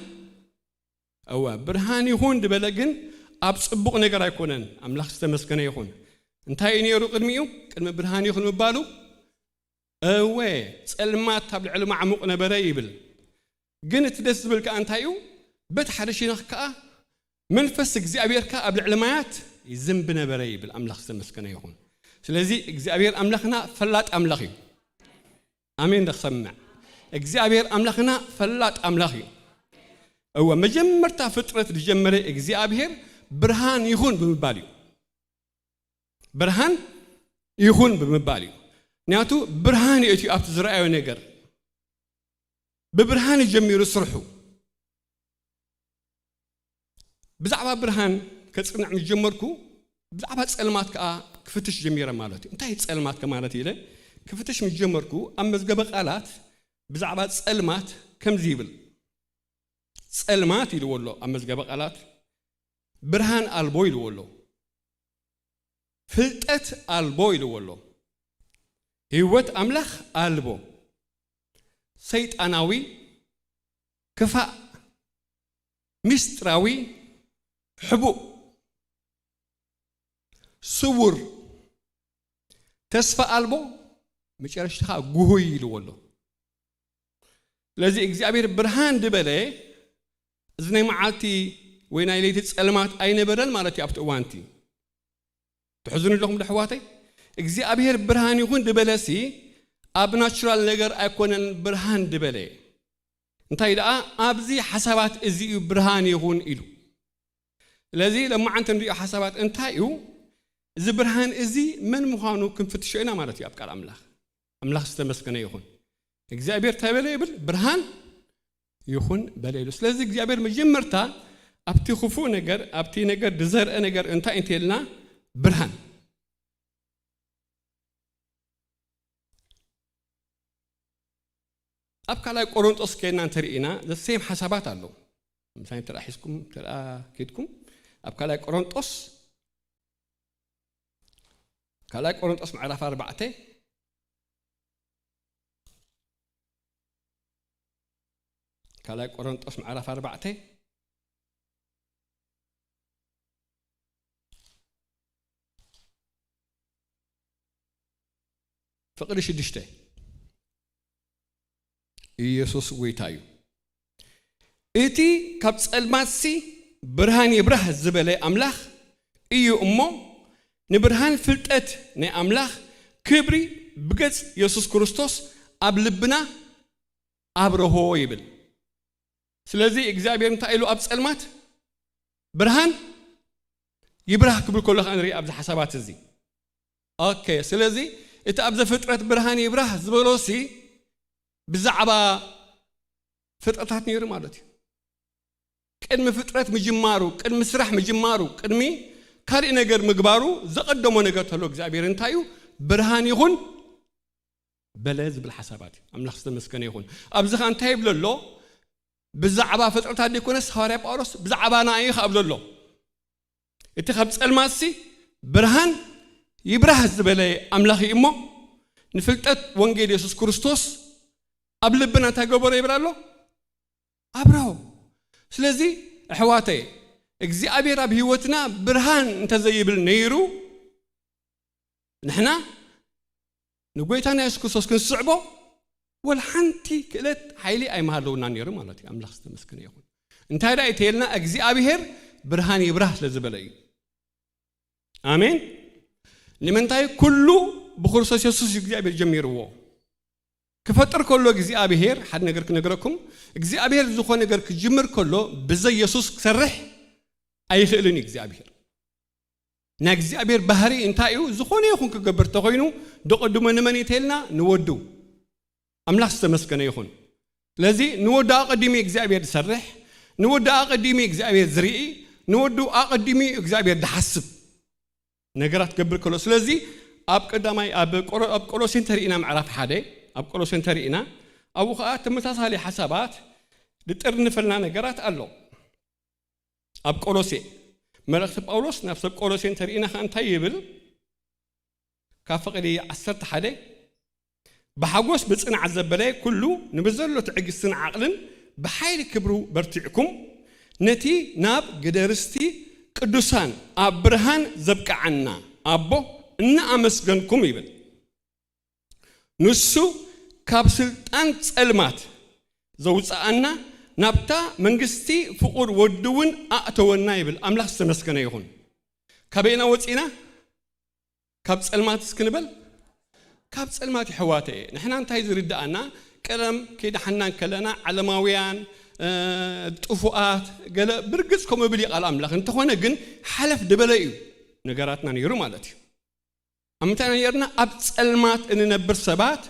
እወ፣ ብርሃን ይኹን ድበለ፣ ግን ኣብ ጽቡቕ ነገር ኣይኮነን። ኣምላኽ ዝተመስገነ ይኹን። እንታይ እዩ ነይሩ ቅድሚኡ? ቅድሚ ብርሃን ይኹን ምባሉ፣ እወ፣ ጸልማት ኣብ ልዕሊ ማዕሙቕ ነበረ ይብል። ግን እቲ ደስ ዝብል ከኣ እንታይ እዩ? በቲ ሓደ ሸነኽ ከኣ መንፈስ እግዚኣብሔር ከኣ ኣብ ልዕሊ ማያት ይዝንቢ ነበረ ይብል። ኣምላኽ ዝተመስገነ ይኹን። ስለዚ እግዚኣብሔር ኣምላኽና ፈላጥ ኣምላኽ እዩ። ኣሜን ዶ ክሰምዕ? እግዚኣብሔር ኣምላኽና ፈላጥ ኣምላኽ እዩ። እወ፣ መጀመርታ ፍጥረት ዝጀመረ እግዚኣብሔር ብርሃን ይኹን ብምባል እዩ። ብርሃን ይኹን ብምባል እዩ። ምክንያቱ ብርሃን እዩ እቲ ኣብቲ ዝረኣዮ ነገር። ብብርሃን እዩ ጀሚሩ ስርሑ። ብዛዕባ ብርሃን ከጽንዕ ምስ ጀመርኩ፣ ብዛዕባ ጸልማት ከኣ ክፍትሽ ጀሚረ ማለት እዩ። እንታይ እዩ ጸልማት ከ ማለት ኢለ ክፍትሽ ምስ ጀመርኩ፣ ኣብ መዝገበ ቃላት ብዛዕባ ጸልማት ከምዚ ይብል። ጸልማት ኢልዎ ኣሎ ኣብ መዝገበ ቃላት፣ ብርሃን ኣልቦ ኢልዎ ኣሎ። ፍልጠት ኣልቦ ኢልዎ ኣሎ። ህይወት ኣምላኽ ኣልቦ። ሰይጣናዊ፣ ክፋእ፣ ሚስጥራዊ፣ ሕቡእ፣ ስዉር፣ ተስፋ ኣልቦ፣ መጨረሽታ ኸኣ ጉሁይ ኢልዎ ኣሎ። ስለዚ እግዚኣብሔር ብርሃን ድበለ፣ እዚ ናይ መዓልቲ ወይ ናይ ለይቲ ጸልማት ኣይነበረን ማለት እዩ ኣብቲ እዋንቲ። ትሕዝኑ ኣለኹም ዶ ኣሕዋተይ? እግዚኣብሔር ብርሃን ይኹን ድበለሲ ኣብ ናቹራል ነገር ኣይኮነን ብርሃን ድበለ። እንታይ ደኣ ኣብዚ ሓሳባት እዚ እዩ ብርሃን ይኹን ኢሉ። ስለዚ ሎማዓንቲ ንሪኦ ሓሳባት እንታይ እዩ? እዚ ብርሃን እዚ መን ምዃኑ ክንፍትሾ ኢና ማለት እዩ ኣብ ቃል ኣምላኽ። ኣምላኽ ዝተመስገነ ይኹን። እግዚኣብሔር እንታይ በለ ይብል? ብርሃን ይኹን በለ ኢሉ። ስለዚ እግዚኣብሔር መጀመርታ ኣብቲ ክፉእ ነገር፣ ኣብቲ ነገር ዝዘርአ ነገር እንታይ እንተልና? ብርሃን። ኣብ ካልኣይ ቆሮንጦስ ከይድና እንተርኢና ዘሴም ሓሳባት ኣሎ። ምሳይ እንተ ሒዝኩም፣ እንተ ከይድኩም፣ ኣብ ካልኣይ ቆሮንጦስ፣ ካልኣይ ቆሮንጦስ ምዕራፍ ኣርባዕተ፣ ካልኣይ ቆሮንጦስ ምዕራፍ ኣርባዕተ፣ ፍቕዲ ሽዱሽተ። ኢየሱስ ጎይታ እዩ። እቲ ካብ ጸልማትሲ ብርሃን ይብራህ ዝበለ ኣምላኽ እዩ እሞ፣ ንብርሃን ፍልጠት ናይ ኣምላኽ ክብሪ ብገጽ የሱስ ክርስቶስ ኣብ ልብና ኣብርሆ ይብል። ስለዚ እግዚኣብሔር እንታይ ኢሉ ኣብ ጸልማት ብርሃን ይብራህ ክብል ከሎ ከኣ ንርኢ ኣብዚ ሓሳባት እዚ። ኦኬ፣ ስለዚ እቲ ኣብ ዘፍጥረት ብርሃን ይብራህ ዝበሎሲ ብዛዕባ ፍጥረታት ነይሩ ማለት እዩ። ቅድሚ ፍጥረት ምጅማሩ፣ ቅድሚ ስራሕ ምጅማሩ፣ ቅድሚ ካልእ ነገር ምግባሩ ዘቐደሞ ነገር ተሎ እግዚኣብሔር እንታይ እዩ? ብርሃን ይኹን በለ ዝብል ሓሳባት እዩ። ኣምላኽ ዝተመስገነ ይኹን። ኣብዚ ኸኣ እንታይ ይብል ኣሎ? ብዛዕባ ፍጥረታት ዘይኮነስ ሃዋርያ ጳውሎስ ብዛዕባና እዩ ኸኣ ብሎ ኣሎ። እቲ ካብ ጸልማትሲ ብርሃን ይብራህ ዝበለ ኣምላኽ እዩ እሞ፣ ንፍልጠት ወንጌል የሱስ ክርስቶስ ኣብ ልብና እንታይ ገበሮ ይብል ኣሎ? ኣብርሆ። ስለዚ ኣሕዋተይ፣ እግዚኣብሔር ኣብ ህይወትና ብርሃን እንተዘይብል ነይሩ፣ ንሕና ንጎይታና የሱስ ክርስቶስ ክንስዕቦ ወላ ሓንቲ ክእለት ሓይሊ ኣይምሃለውና ነይሩ ማለት እዩ። ኣምላኽ ዝተመስገነ ይኹን። እንታይ ደኣ ይተየልና? እግዚኣብሔር ብርሃን ይብራህ ስለ ዝበለ እዩ። ኣሜን። ንምንታይ? ኩሉ ብክርስቶስ የሱስ እዩ እግዚኣብሔር ጀሚርዎ። ክፈጥር ከሎ እግዚኣብሔር፣ ሓደ ነገር ክነግረኩም፣ እግዚኣብሔር ዝኾነ ነገር ክጅምር ከሎ ብዘይ የሱስ ክሰርሕ ኣይኽእልን እዩ እግዚኣብሔር። ናይ እግዚኣብሔር ባህሪ እንታይ እዩ? ዝኾነ ይኹን ክገብር ተኾይኑ፣ ደቐድሞ ንመን እዩ ተይልና? ንወዱ። ኣምላኽ ዝተመስገነ ይኹን። ስለዚ ንወዱ ኣቐዲሙ እግዚኣብሔር ዝሰርሕ፣ ንወዱ ኣቐዲሙ እግዚኣብሔር ዝርኢ፣ ንወዱ ኣቐዲሙ እግዚኣብሔር ዝሓስብ ነገራት ክገብር ከሎ። ስለዚ ኣብ ቀዳማይ፣ ኣብ ቆሎ-፣ ኣብ ቆሎሴ እንተሪእና ምዕራፍ ሓደ፣ ኣብ ቆሎሴ እንተሪእና፣ ኣብኡ ኸኣ ተመሳሳሊ ሓሳባት ዝጥርንፈልና ነገራት ኣሎ። ኣብ ቆሎሴ፣ መልእኽቲ ጳውሎስ ናብ ሰብ ቆሎሴ እንተሪእና ኸኣ እንታይ ይብል? ካብ ፍቕዲ ዓሰርተ ሓደ፣ ብሓጎስ ብጽንዓት ዘበለ ኩሉ ንብዘሎ ትዕግስትን ዓቕልን ብሓይሊ ክብሩ በርቲዕኩም፣ ነቲ ናብ ግደ ርስቲ ቅዱሳን ኣብ ብርሃን ዘብቅዓና ኣቦ እናኣመስገንኩም ይብል። ንሱ ካብ ስልጣን ጸልማት ዘውጽኣና፣ ናብታ መንግስቲ ፍቑር ወዱ እውን ኣእተወና ይብል። ኣምላኽ ዝተመስገነ ይኹን። ካበይና ወጺና? ካብ ጸልማት እስኪ ንበል። ካብ ጸልማት የሕዋተየ። ንሕና እንታይ ዝርድኣና? ቀደም ከይደሓንና እንከለና ዓለማውያን፣ እ፣ ጥፉኣት፣ ገለ ብርግጽ ከምኡ ይብል እዩ ቃል ኣምላኽ። እንተኾነ ግን ሓለፍ ዝበለ እዩ ነገራትና ነይሩ ማለት እዩ። ኣብ ምንታይ ኢና ነይርና? ኣብ ጸልማት እንነብር ሰባት።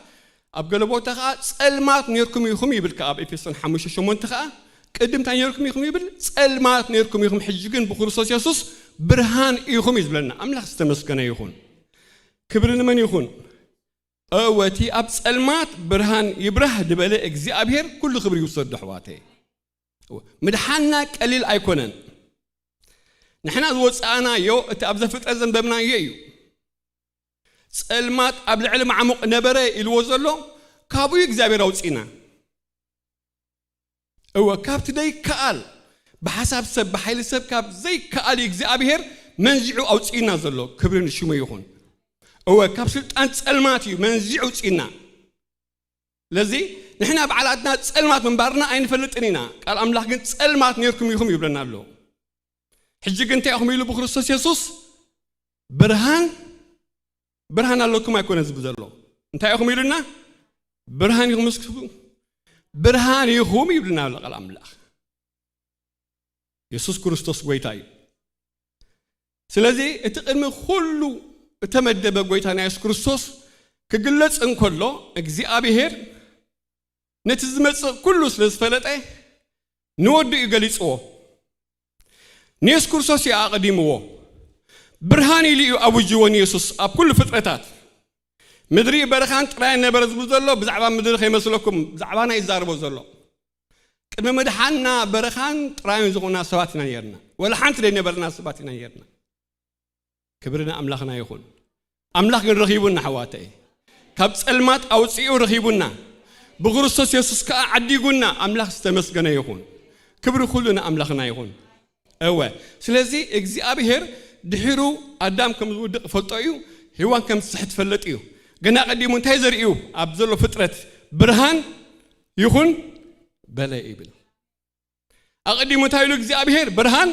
ኣብ ገለ ቦታ ኸኣ ጸልማት ነይርኩም ኢኹም ይብል ከኣ ኣብ ኤፌሶን ሓሙሽተ ሸሞንተ ኸኣ። ቅድም እንታይ ነይርኩም ኢኹም ይብል? ጸልማት ነይርኩም ኢኹም፣ ሕጂ ግን ብክርስቶስ የሱስ ብርሃን ኢኹም እዩ ዝብለና። ኣምላኽ ዝተመስገነ ይኹን። ክብሪ ንመን ይኹን? እወ፣ እቲ ኣብ ጸልማት ብርሃን ይብራህ ዝበለ እግዚኣብሔር ኩሉ ክብሪ ይውሰዶ ኣሕዋተይ። እወ፣ ምድሓንና ቀሊል ኣይኮነን። ንሕና ዝወጻእናዮ፣ እቲ ኣብ ዘፍጥረት ዘንበብናዮ እዩ። ጸልማት ኣብ ልዕሊ ማዕሙቕ ነበረ ኢልዎ ዘሎ፣ ካብኡ እዩ እግዚኣብሔር ኣውጺእና። እወ፣ ካብቲ ዘይከኣል፣ ብሓሳብ ሰብ፣ ብሓይሊ ሰብ ካብ ዘይከኣል እዩ እግዚኣብሔር መንዚዑ ኣውጺእና ዘሎ። ክብሪ ንሽሙ ይኹን። እወ፣ ካብ ስልጣን ጸልማት እዩ መንዚዑ ኣውጺእና። ስለዚ ንሕና ባዕላትና ጸልማት ምንባርና ኣይንፈልጥን ኢና። ቃል ኣምላኽ ግን ጸልማት ነይርኩም ኢኹም ይብለና ኣሎ። ሕጂ ግን እንታይ ኢኹም ኢሉ ብክርስቶስ የሱስ? ብርሃን፣ ብርሃን ኣለኩም ኣይኮነ ዝብል ዘሎ። እንታይ ኢኹም ኢሉና? ብርሃን ኢኹም እስኪ፣ ብርሃን ኢኹም ይብልና ኣሎ ቃል ኣምላኽ። የሱስ ክርስቶስ ጎይታ እዩ። ስለዚ እቲ ቅድሚ ኩሉ እተመደበ ጎይታና የሱስ ክርስቶስ ክግለጽ እንከሎ፣ እግዚኣብሔር ነቲ ዝመጽእ ኩሉ ስለ ዝፈለጠ፣ ንወዱ እዩ ገሊጽዎ። ንየሱስ ክርስቶስ እዩ ኣቐዲምዎ። ብርሃን ኢሉ እዩ ኣውጅዎ ንየሱስ ኣብ ኩሉ ፍጥረታት። ምድሪ በረኻን ጥራይን ነበረ ዝብል ዘሎ፣ ብዛዕባ ምድሪ ከይመስለኩም፣ ብዛዕባና እዩ ዝዛረቦ ዘሎ። ቅድሚ ምድሓንና በረኻን ጥራይን ዝኾንና ሰባት ኢና ነርና። ወላ ሓንቲ ዘይነበርና ሰባት ኢና ነርና። ክብሪ ንኣምላኽና ይኹን። ኣምላኽ ግን ረኺቡና፣ ኣሕዋተይ። ካብ ጸልማት ኣውጺኡ ረኺቡና። ብክርስቶስ የሱስ ከኣ ዓዲጉና። ኣምላኽ ዝተመስገነ ይኹን። ክብሪ ኩሉ ንኣምላኽና ይኹን። እወ፣ ስለዚ እግዚኣብሔር ድሒሩ ኣዳም ከም ዝውድቕ ይፈልጦ እዩ፣ ሄዋን ከም ዝስሕት ይፈልጥ እዩ። ግን ኣቐዲሙ እንታይ ዘርእዩ ኣብ ዘሎ ፍጥረት? ብርሃን ይኹን በለ ይብል። ኣቐዲሙ እንታይ ኢሉ እግዚኣብሔር? ብርሃን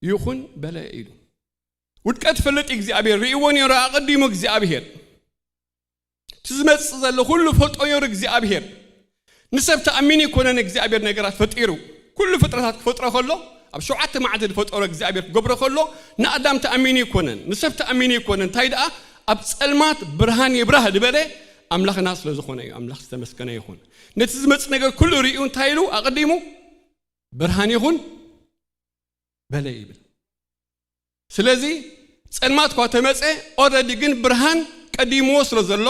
ይኹን በለ ኢሉ። ውድቀት ፈልጥ እግዚኣብሔር ርእይዎ ነይሩ። ኣቐዲሙ እግዚኣብሔር እቲ ዝመጽእ ዘሎ ኩሉ ፈልጦ ነይሩ እግዚኣብሔር። ንሰብ ተኣሚኑ ይኮነን እግዚኣብሔር ነገራት ፈጢሩ። ኩሉ ፍጥረታት ክፈጥሮ ከሎ፣ ኣብ ሸውዓተ መዓልቲ ዝፈጠሮ እግዚኣብሔር ክገብሮ ከሎ፣ ንኣዳም ተኣሚኑ ይኮነን፣ ንሰብ ተኣሚኑ ይኮነን። እንታይ ደኣ ኣብ ጸልማት ብርሃን ይብራህ ዝበለ ኣምላኽና ስለ ዝኾነ እዩ። ኣምላኽ ዝተመስገነ ይኹን። ነቲ ዝመጽእ ነገር ኩሉ ርእዩ እንታይ ኢሉ ኣቐዲሙ? ብርሃን ይኹን በለ ይብል። ስለዚ ጸልማት እኳ ተመጸ፣ ኦረዲ ግን ብርሃን ቀዲምዎ ስለ ዘሎ፣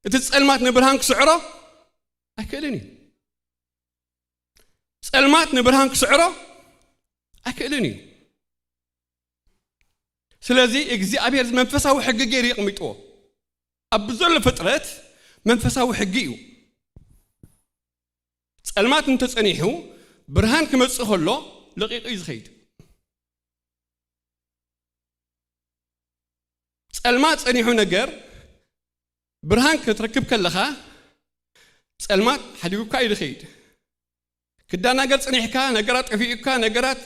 እቲ ጸልማት ንብርሃን ክስዕሮ ኣይክእልን እዩ። ጸልማት ንብርሃን ክስዕሮ ኣይክእልን እዩ። ስለዚ እግዚኣብሔር መንፈሳዊ ሕጊ ገይሩ የቕሚጥዎ። ኣብ ዘሎ ፍጥረት መንፈሳዊ ሕጊ እዩ። ጸልማት እንተጸኒሑ ብርሃን ክመጽእ ከሎ ለቂቑ እዩ ዝኸይድ። ጸልማት ጸኒሑ ነገር ብርሃን ክትረክብ ከለኻ ጸልማት ሓዲጉካ እዩ ዝኸይድ። ክዳናገር ጽኒሕካ፣ ነገራት ጠፊኡካ፣ ነገራት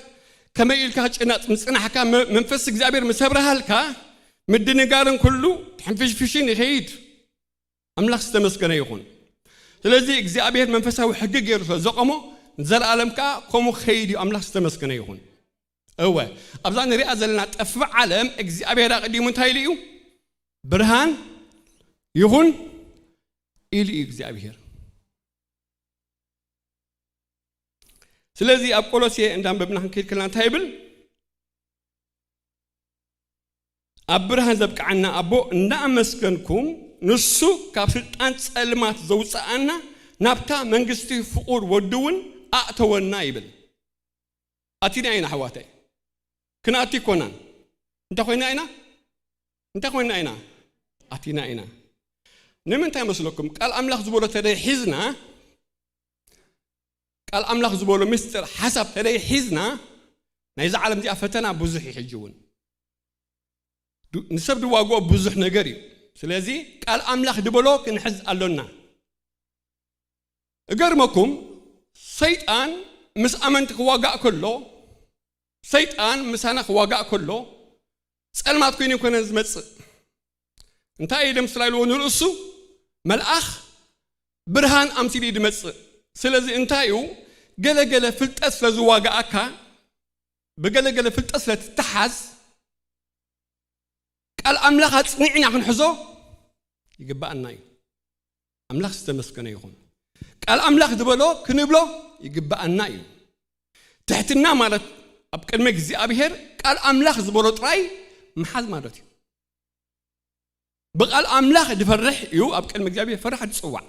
ከመይ ኢልካ ክጭናጽ ምጽናሕካ፣ መ-፣ መንፈስ እግዚኣብሔር ምስ ኣብርሃልካ፣ ምድንጋርን ኩሉ ሕንፍሽፍሽን ይኸይድ። ኣምላኽ ዝተመስገነ ይኹን። ስለዚ እግዚኣብሔር መንፈሳዊ ሕጊ ገይሩ ስለ ዘቆሞ፣ ንዘለኣለም ከኣ ከምኡ ክኸይድ እዩ። ኣምላኽ ዝተመስገነ ይኹን። እወ፣ ኣብዛ ንሪኣ ዘለና ጠፍእ ዓለም እግዚኣብሔር ኣቐዲሙ እንታይ ኢሉ እዩ? ብርሃን ይኹን ኢሉ እዩ እግዚኣብሔር። ስለዚ ኣብ ቆሎሴ እንዳንበብና ክንከይድ ከለና እንታይ ይብል? ኣብ ብርሃን ዘብቅዓና ኣቦ እንዳኣመስገንኩም፣ ንሱ ካብ ስልጣን ጸልማት ዘውጽኣና፣ ናብታ መንግስቲ ፍቑር ወዱ እውን ኣእተወና ይብል። ኣቲና ኢና ኣሕዋተይ። ክንኣቲ ኣይኮናን። እንታይ ኮይና ኢና? እንታይ ኮይና ኢና? ኣቲና ኢና። ንምንታይ መስለኩም? ቃል ኣምላኽ ዝበሎ ተደይ ሒዝና፣ ቃል ኣምላኽ ዝበሎ ምስጢር ሓሳብ ተደይ ሒዝና፣ ናይዛ ዓለም እዚኣ ፈተና ብዙሕ እዩ። ሕጂ እውን ዱ-፣ ንሰብ ድዋግኦ ብዙሕ ነገር እዩ። ስለዚ ቃል ኣምላኽ ድበሎ ክንሕዝ ኣሎና። እገርመኩም፣ ሰይጣን ምስ ኣመንቲ ክዋጋእ ከሎ፣ ሰይጣን ምሳና ክዋጋእ ከሎ፣ ጸልማት ኮይኑ ይኮነን ዝመጽእ። እንታይ እዩ ደምስላ ኢልዎ ንርእሱ? መልኣኽ ብርሃን ኣምሲሉ እዩ ዝመጽእ። ስለዚ እንታይ እዩ? ገለገለ ፍልጠት ስለ ዝዋጋኣካ፣ ብገለገለ ፍልጠት ስለ ትተሓዝ፣ ቃል ኣምላኽ ኣጽኒዕና ክንሕዞ ይግብኣና እዩ። ኣምላኽ ዝተመስገነ ይኹን። ቃል ኣምላኽ ዝበሎ ክንብሎ ይግብኣና እዩ። ትሕትና ማለት ኣብ ቅድሚ እግዚኣብሔር ቃል ኣምላኽ ዝበሎ ጥራይ ምሓዝ ማለት እዩ። ብቃል ኣምላኽ ዝፈርሕ እዩ ኣብ ቅድሚ እግዚኣብሔር ፈራሕ ዝጽዋዕ።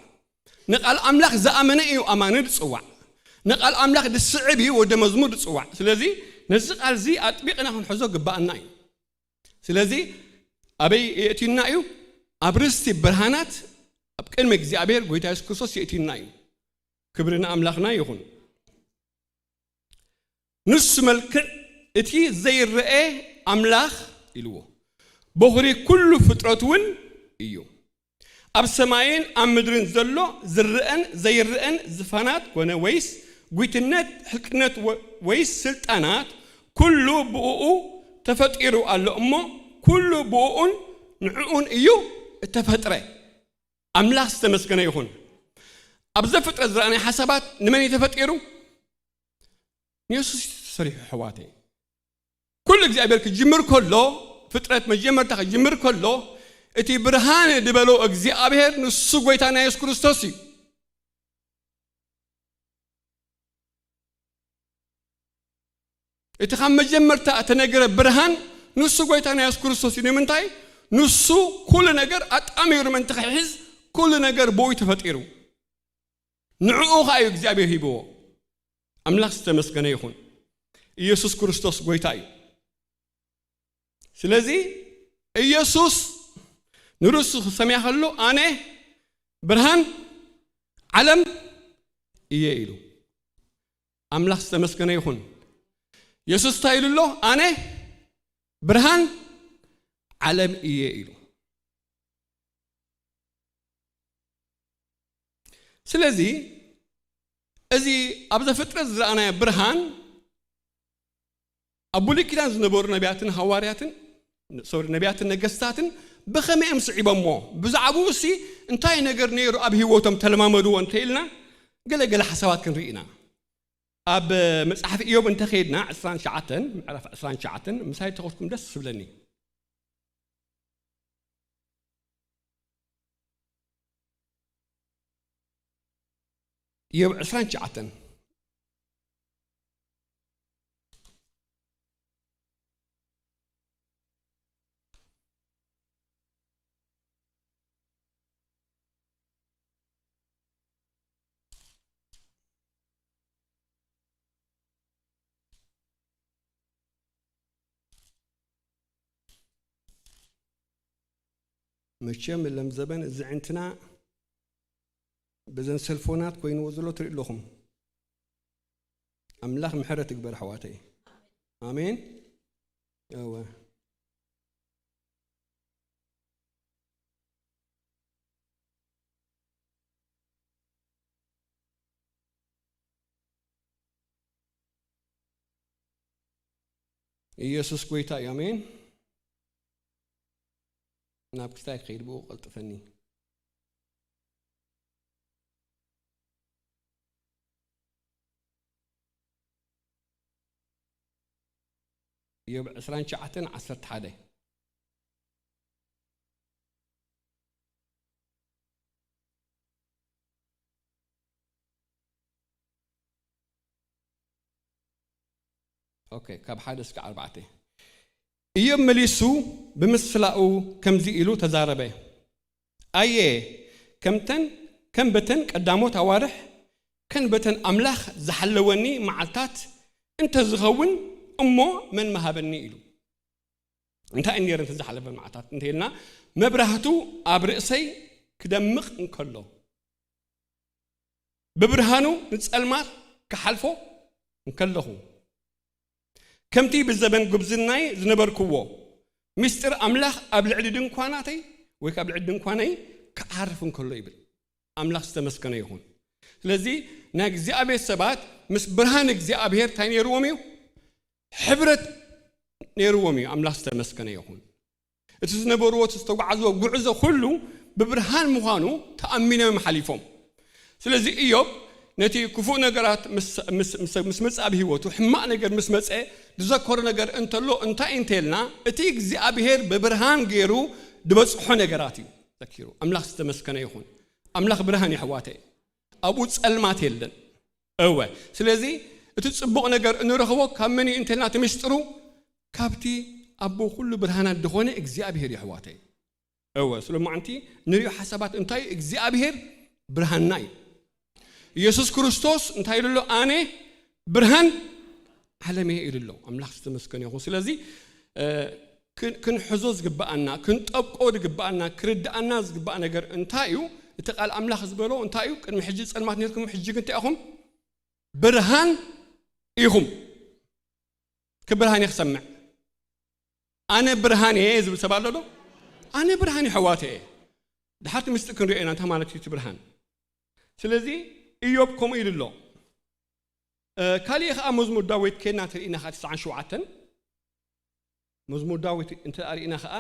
ንቃል ኣምላኽ ዝኣመነ እዩ ኣማኒ ዝጽዋዕ። ንቃል ኣምላኽ ዝስዕብ እዩ ወደ መዝሙር ዝጽዋዕ። ስለዚ ነዚ ቃል እዚ ኣጥቢቕና ክንሕዞ ግብኣና እዩ። ስለዚ ኣበይ የእትዩና እዩ? ኣብ ርስቲ ብርሃናት ኣብ ቅድሚ እግዚኣብሔር ጎይታ የሱስ ክርስቶስ የእትዩና እዩ። ክብሪ ንኣምላኽና ይኹን። ንሱ መልክዕ እቲ ዘይረአ ኣምላኽ ኢልዎ። በኹሪ ኩሉ ፍጥረት እውን እዩ። ኣብ ሰማይን ኣብ ምድርን ዘሎ ዝረአን ዘይረአን ዝፋናት ኮነ ወይስ ጒትነት፣ ሕልቅነት ወ-፣ ወይስ ስልጣናት፣ ኩሉ ብእኡ ተፈጢሩ ኣሎ እሞ፣ ኩሉ ብእኡን ንዕኡን እዩ እተፈጥረ። ኣምላኽ ዝተመስገነ ይኹን። ኣብ ዘፍጥረት ዝረኣናዮ ሓሳባት ንመን እዩ ተፈጢሩ? ንየሱስ እዩ ተሰሪሑ፣ ኣሕዋተይ። ኩሉ እግዚኣብሔር ክጅምር ከሎ፣ ፍጥረት መጀመርታ ክጅምር ከሎ፣ እቲ ብርሃን ዝበሎ እግዚኣብሔር ንሱ ጎይታና የሱስ ክርስቶስ እዩ። እቲ ካብ መጀመርታ እተነገረ ብርሃን ንሱ ጎይታና የሱስ ክርስቶስ እዩ። ንምንታይ? ንሱ ኩሉ ነገር ኣጣሚሩ ምእንቲ ክሕዝ ኩሉ ነገር ብኡ እዩ ተፈጢሩ። ንዕኡ ኸኣ እዩ እግዚኣብሔር ሂብዎ። ኣምላኽ ዝተመስገነ ይኹን። ኢየሱስ ክርስቶስ ጎይታ እዩ። ስለዚ ኢየሱስ ንርእሱ ክሰምያ ከሎ፣ "ኣነ ብርሃን ዓለም እየ" ኢሉ። ኣምላኽ ዝተመስገነ ይኹን። የሱስ እንታይ ኢሉ ኣሎ? "ኣነ ብርሃን ዓለም እየ" ኢሉ። ስለዚ እዚ ኣብ ዘፍጥረት ዝረኣናዮ ብርሃን ኣብ ብሉይ ኪዳን ዝነበሩ ነቢያትን ሃዋርያትን፣ ሶሪ፣ ነቢያትን ነገስታትን ብኸመይ እዮም ስዒቦሞ? ብዛዕባኡ እሲ እንታይ ነገር ነይሩ ኣብ ህይወቶም ተለማመድዎ እንተኢልና፣ ገለ ገለ ሓሳባት ክንርኢ ኢና። ኣብ መጽሓፍ ኢዮብ እንተኸይድና፣ ዕስራን ትሽዓተን፣ ምዕራፍ ዕስራን ትሽዓተን፣ ምሳይ ተኸፍኩም ደስ ዝብለኒ። ኢዮብ ዕስራን ትሽዓተን። መቸም ለም ዘበን እዚ ዕንትና በዘን ሰልፎናት ኮይንዎ ዘሎ ትርኢ ኣለኹም። ኣምላኽ ምሕረት ይግበር ኣሕዋተይ። ኣሜን። እወ። ኢየሱስ ጎይታ እዩ። ኣሜን። ናብ ክስታይ ክኸይድ ብኡ ቀልጥፈኒ። ኢዮብ ዕስራን ትሽዓተን ዓሰርተ ሓደ። ኦኬ፣ ካብ ሓደ እስከ ኣርባዕተ። ኢዮብ መሊሱ ብምስላኡ ከምዚ ኢሉ ተዛረበ፣ ኣየ፣ ከምተን፣ ከም በተን ቀዳሞት ኣዋርሕ፣ ከም በተን ኣምላኽ ዝሓለወኒ መዓልታት እንተዝኸውን እሞ መን ምሃበኒ ኢሉ። እንታይ እዩ ነይረን እተን ዝሓለፈን መዓልታት እንተ ኢልና፣ መብራህቱ ኣብ ርእሰይ ክደምቕ እንከሎ፣ ብብርሃኑ ንጸልማት ክሓልፎ እንከለኹ፣ ከምቲ ብዘበን ጉብዝናይ ዝነበርክዎ፣ ምስጢር ኣምላኽ ኣብ ልዕሊ ድንኳናተይ ወይ ኣብ ልዕሊ ድንኳነይ ክዓርፍ እንከሎ ይብል። ኣምላኽ ዝተመስገነ ይኹን። ስለዚ ናይ እግዚኣብሔር ሰባት ምስ ብርሃን እግዚኣብሔር እንታይ ነይርዎም እዩ? ሕብረት ነይርዎም እዩ። ኣምላኽ ዝተመስገነ ይኹን። እቲ ዝነበርዎ፣ እቲ ዝተጓዓዝዎ ጉዕዞ ኩሉ ብብርሃን ምዃኑ ተኣሚኖም እዮም ሓሊፎም። ስለዚ ኢዮብ ነቲ ክፉእ ነገራት ምስ፣ ምስ፣ ምስ፣ ምስ መጸ ኣብ ህይወቱ፣ ሕማቕ ነገር ምስ መጸ፣ ዝዘከሮ ነገር እንተሎ እንታይ እንተልና፣ እቲ እግዚኣብሔር ብብርሃን ገይሩ ዝበጽሖ ነገራት እዩ ዘኪሩ። ኣምላኽ ዝተመስገነ ይኹን። ኣምላኽ ብርሃን እዩ ኣሕዋተይ። ኣብኡ ጸልማት የለን። እወ። ስለዚ እቲ ጽቡቕ ነገር እንረኽቦ ካብ መን እዩ እንተልና፣ እቲ ምስጢሩ ካብቲ ኣቦ ኩሉ ብርሃናት ዝኾነ እግዚኣብሔር እዩ ኣሕዋተይ። እወ፣ ስለ ማዕንቲ ንሪኦ ሓሳባት እንታይ እዩ? እግዚኣብሔር ብርሃንና እዩ። ኢየሱስ ክርስቶስ እንታይ ኢሉ ኣሎ? ኣነ ብርሃን ዓለም እየ ኢሉ ኣሎ። ኣምላኽ ዝተመስገነ ይኹን። ስለዚ፣ እ፣ ክን-፣ ክንሕዞ ዝግብኣና፣ ክንጠብቆ ዝግብኣና፣ ክርድኣና ዝግባእ ነገር እንታይ እዩ? እቲ ቃል ኣምላኽ ዝበሎ እንታይ እዩ? ቅድሚ ሕጂ ጸልማት ነርኩም፣ ሕጂ ግን እንታይ ኢኹም? ብርሃን ኢኹም። ክብርሃን እየ ክሰምዕ። ኣነ ብርሃን እየ ዝብል ሰብ ኣሎ ዶ? ኣነ ብርሃን እየ፣ ኣሕዋተ እየ። ድሓር እቲ ምስጢር ክንሪኦ ኢና፣ እንታይ ማለት እዩ እቲ ብርሃን? ስለዚ ኢዮብ ከምኡ ኢሉ ኣሎ። እ፣ ካሊእ ኸዓ መዝሙር ዳዊት ኬድና ተርኢና ኸዓ ትስዓን ሸውዓተን። መዝሙር ዳዊት እንተ ርኢና ኸዓ፣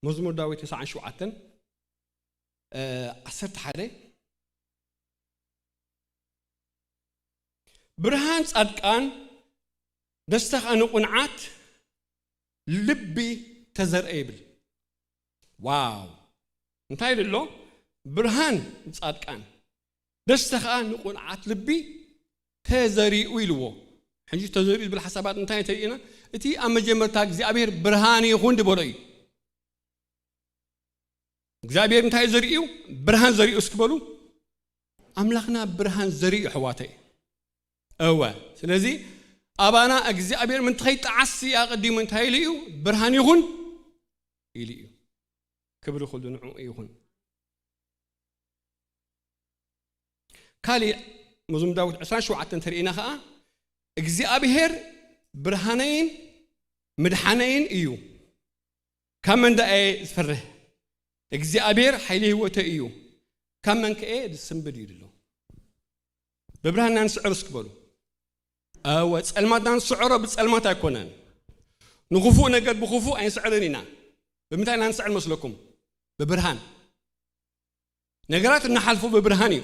መዝሙር ዳዊት ትስዓን ሸውዓተን፣ እ፣ ዓሰርተ ሓደ፣ ብርሃን ጻድቃን ደስታ ኸኣ ንቑንዓት ልቢ ተዘርአ ይብል። ዋው! እንታይ ኢሉ ኣሎ? ብርሃን ንጻድቃን፣ ደስታ ኸኣ ንቑንዓት ልቢ ተዘሪኡ ኢልዎ። ሕጂ ተዘሪኡ ዝብል ሓሳባት እንታይ እንተሪእና፣ እቲ ኣብ መጀመርታ እግዚኣብሔር ብርሃን ይኹን ዝበሎ እዩ። እግዚኣብሔር እንታይ እዩ ዘርእዩ? ብርሃን ዘርእዩ እስኪ በሉ። ኣምላኽና ብርሃን ዘርእዩ፣ ኣሕዋተይ። እወ። ስለዚ ኣባና እግዚኣብሔር ምንታይ ጣዓሲ ኣቐዲሙ እንታይ ኢሉ እዩ? ብርሃን ይኹን ኢሉ እዩ። ክብሪ ኩሉ ንዕኡ ይኹን። ካሊእ መዝሙር ዳዊት ዕስራን ሸውዓተን እንተርኢና ኸዓ እግዚኣብሔር ብርሃነይን ምድሓነይን እዩ፣ ካብ መን ደኣ እየ ዝፈርህ? እግዚኣብሔር ሓይሊ ህይወተይ እዩ፣ ካብ መን ከ እየ ዝስንብድ እዩ ዝብሎ። ብብርሃን ኢና ንስዕር እስኪ በሉ። እወ፣ ጸልማትና ንስዕሮ ብጸልማት ኣይኮነን። ንኽፉእ ነገር ብኽፉእ ኣይንስዕርን ኢና። ብምንታይ ኢና ንስዕር መስለኩም? ብብርሃን። ነገራት እንሓልፎ ብብርሃን እዩ።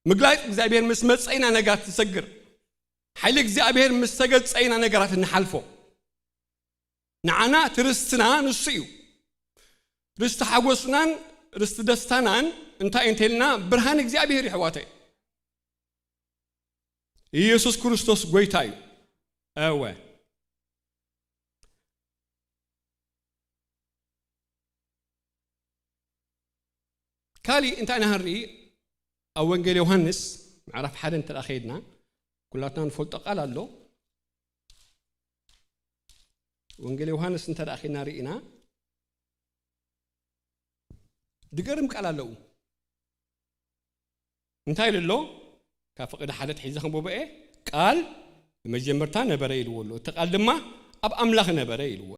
ምግላጽ እግዚኣብሔር ምስ መጸ ኢና ነገራት ንሰግር። ሓይሊ እግዚኣብሔር ምስ ተገልጸ ኢና ነገራት እንሓልፎ። ንዓና እቲ ርስትና ንሱ እዩ። ርስቲ ሓጎስናን ርስቲ ደስታናን እንታይ እዩ እንተልና፣ ብርሃን እግዚኣብሔር እዩ፣ ኣሕዋተይ። ኢየሱስ ክርስቶስ ጎይታ እዩ። እወ። ካሊእ እንታይ ኢና ክንርኢ? ኣብ ወንጌል ዮሃንስ ምዕራፍ ሓደ እንተ ደኣ ከይድና፣ ኩላትና ንፈልጦ ቃል ኣሎ። ወንጌል ዮሃንስ እንተ ደኣ ከይድና ርኢና፣ ድገርም ቃል ኣለዉ። እንታይ ኢሉ ኣሎ? ካብ ፍቕዲ ሓደ ትሒዘ ከንብቦ እየ። ቃል ብመጀመርታ ነበረ ኢልዎ ኣሎ። እቲ ቃል ድማ ኣብ ኣምላኽ ነበረ ኢልዎ።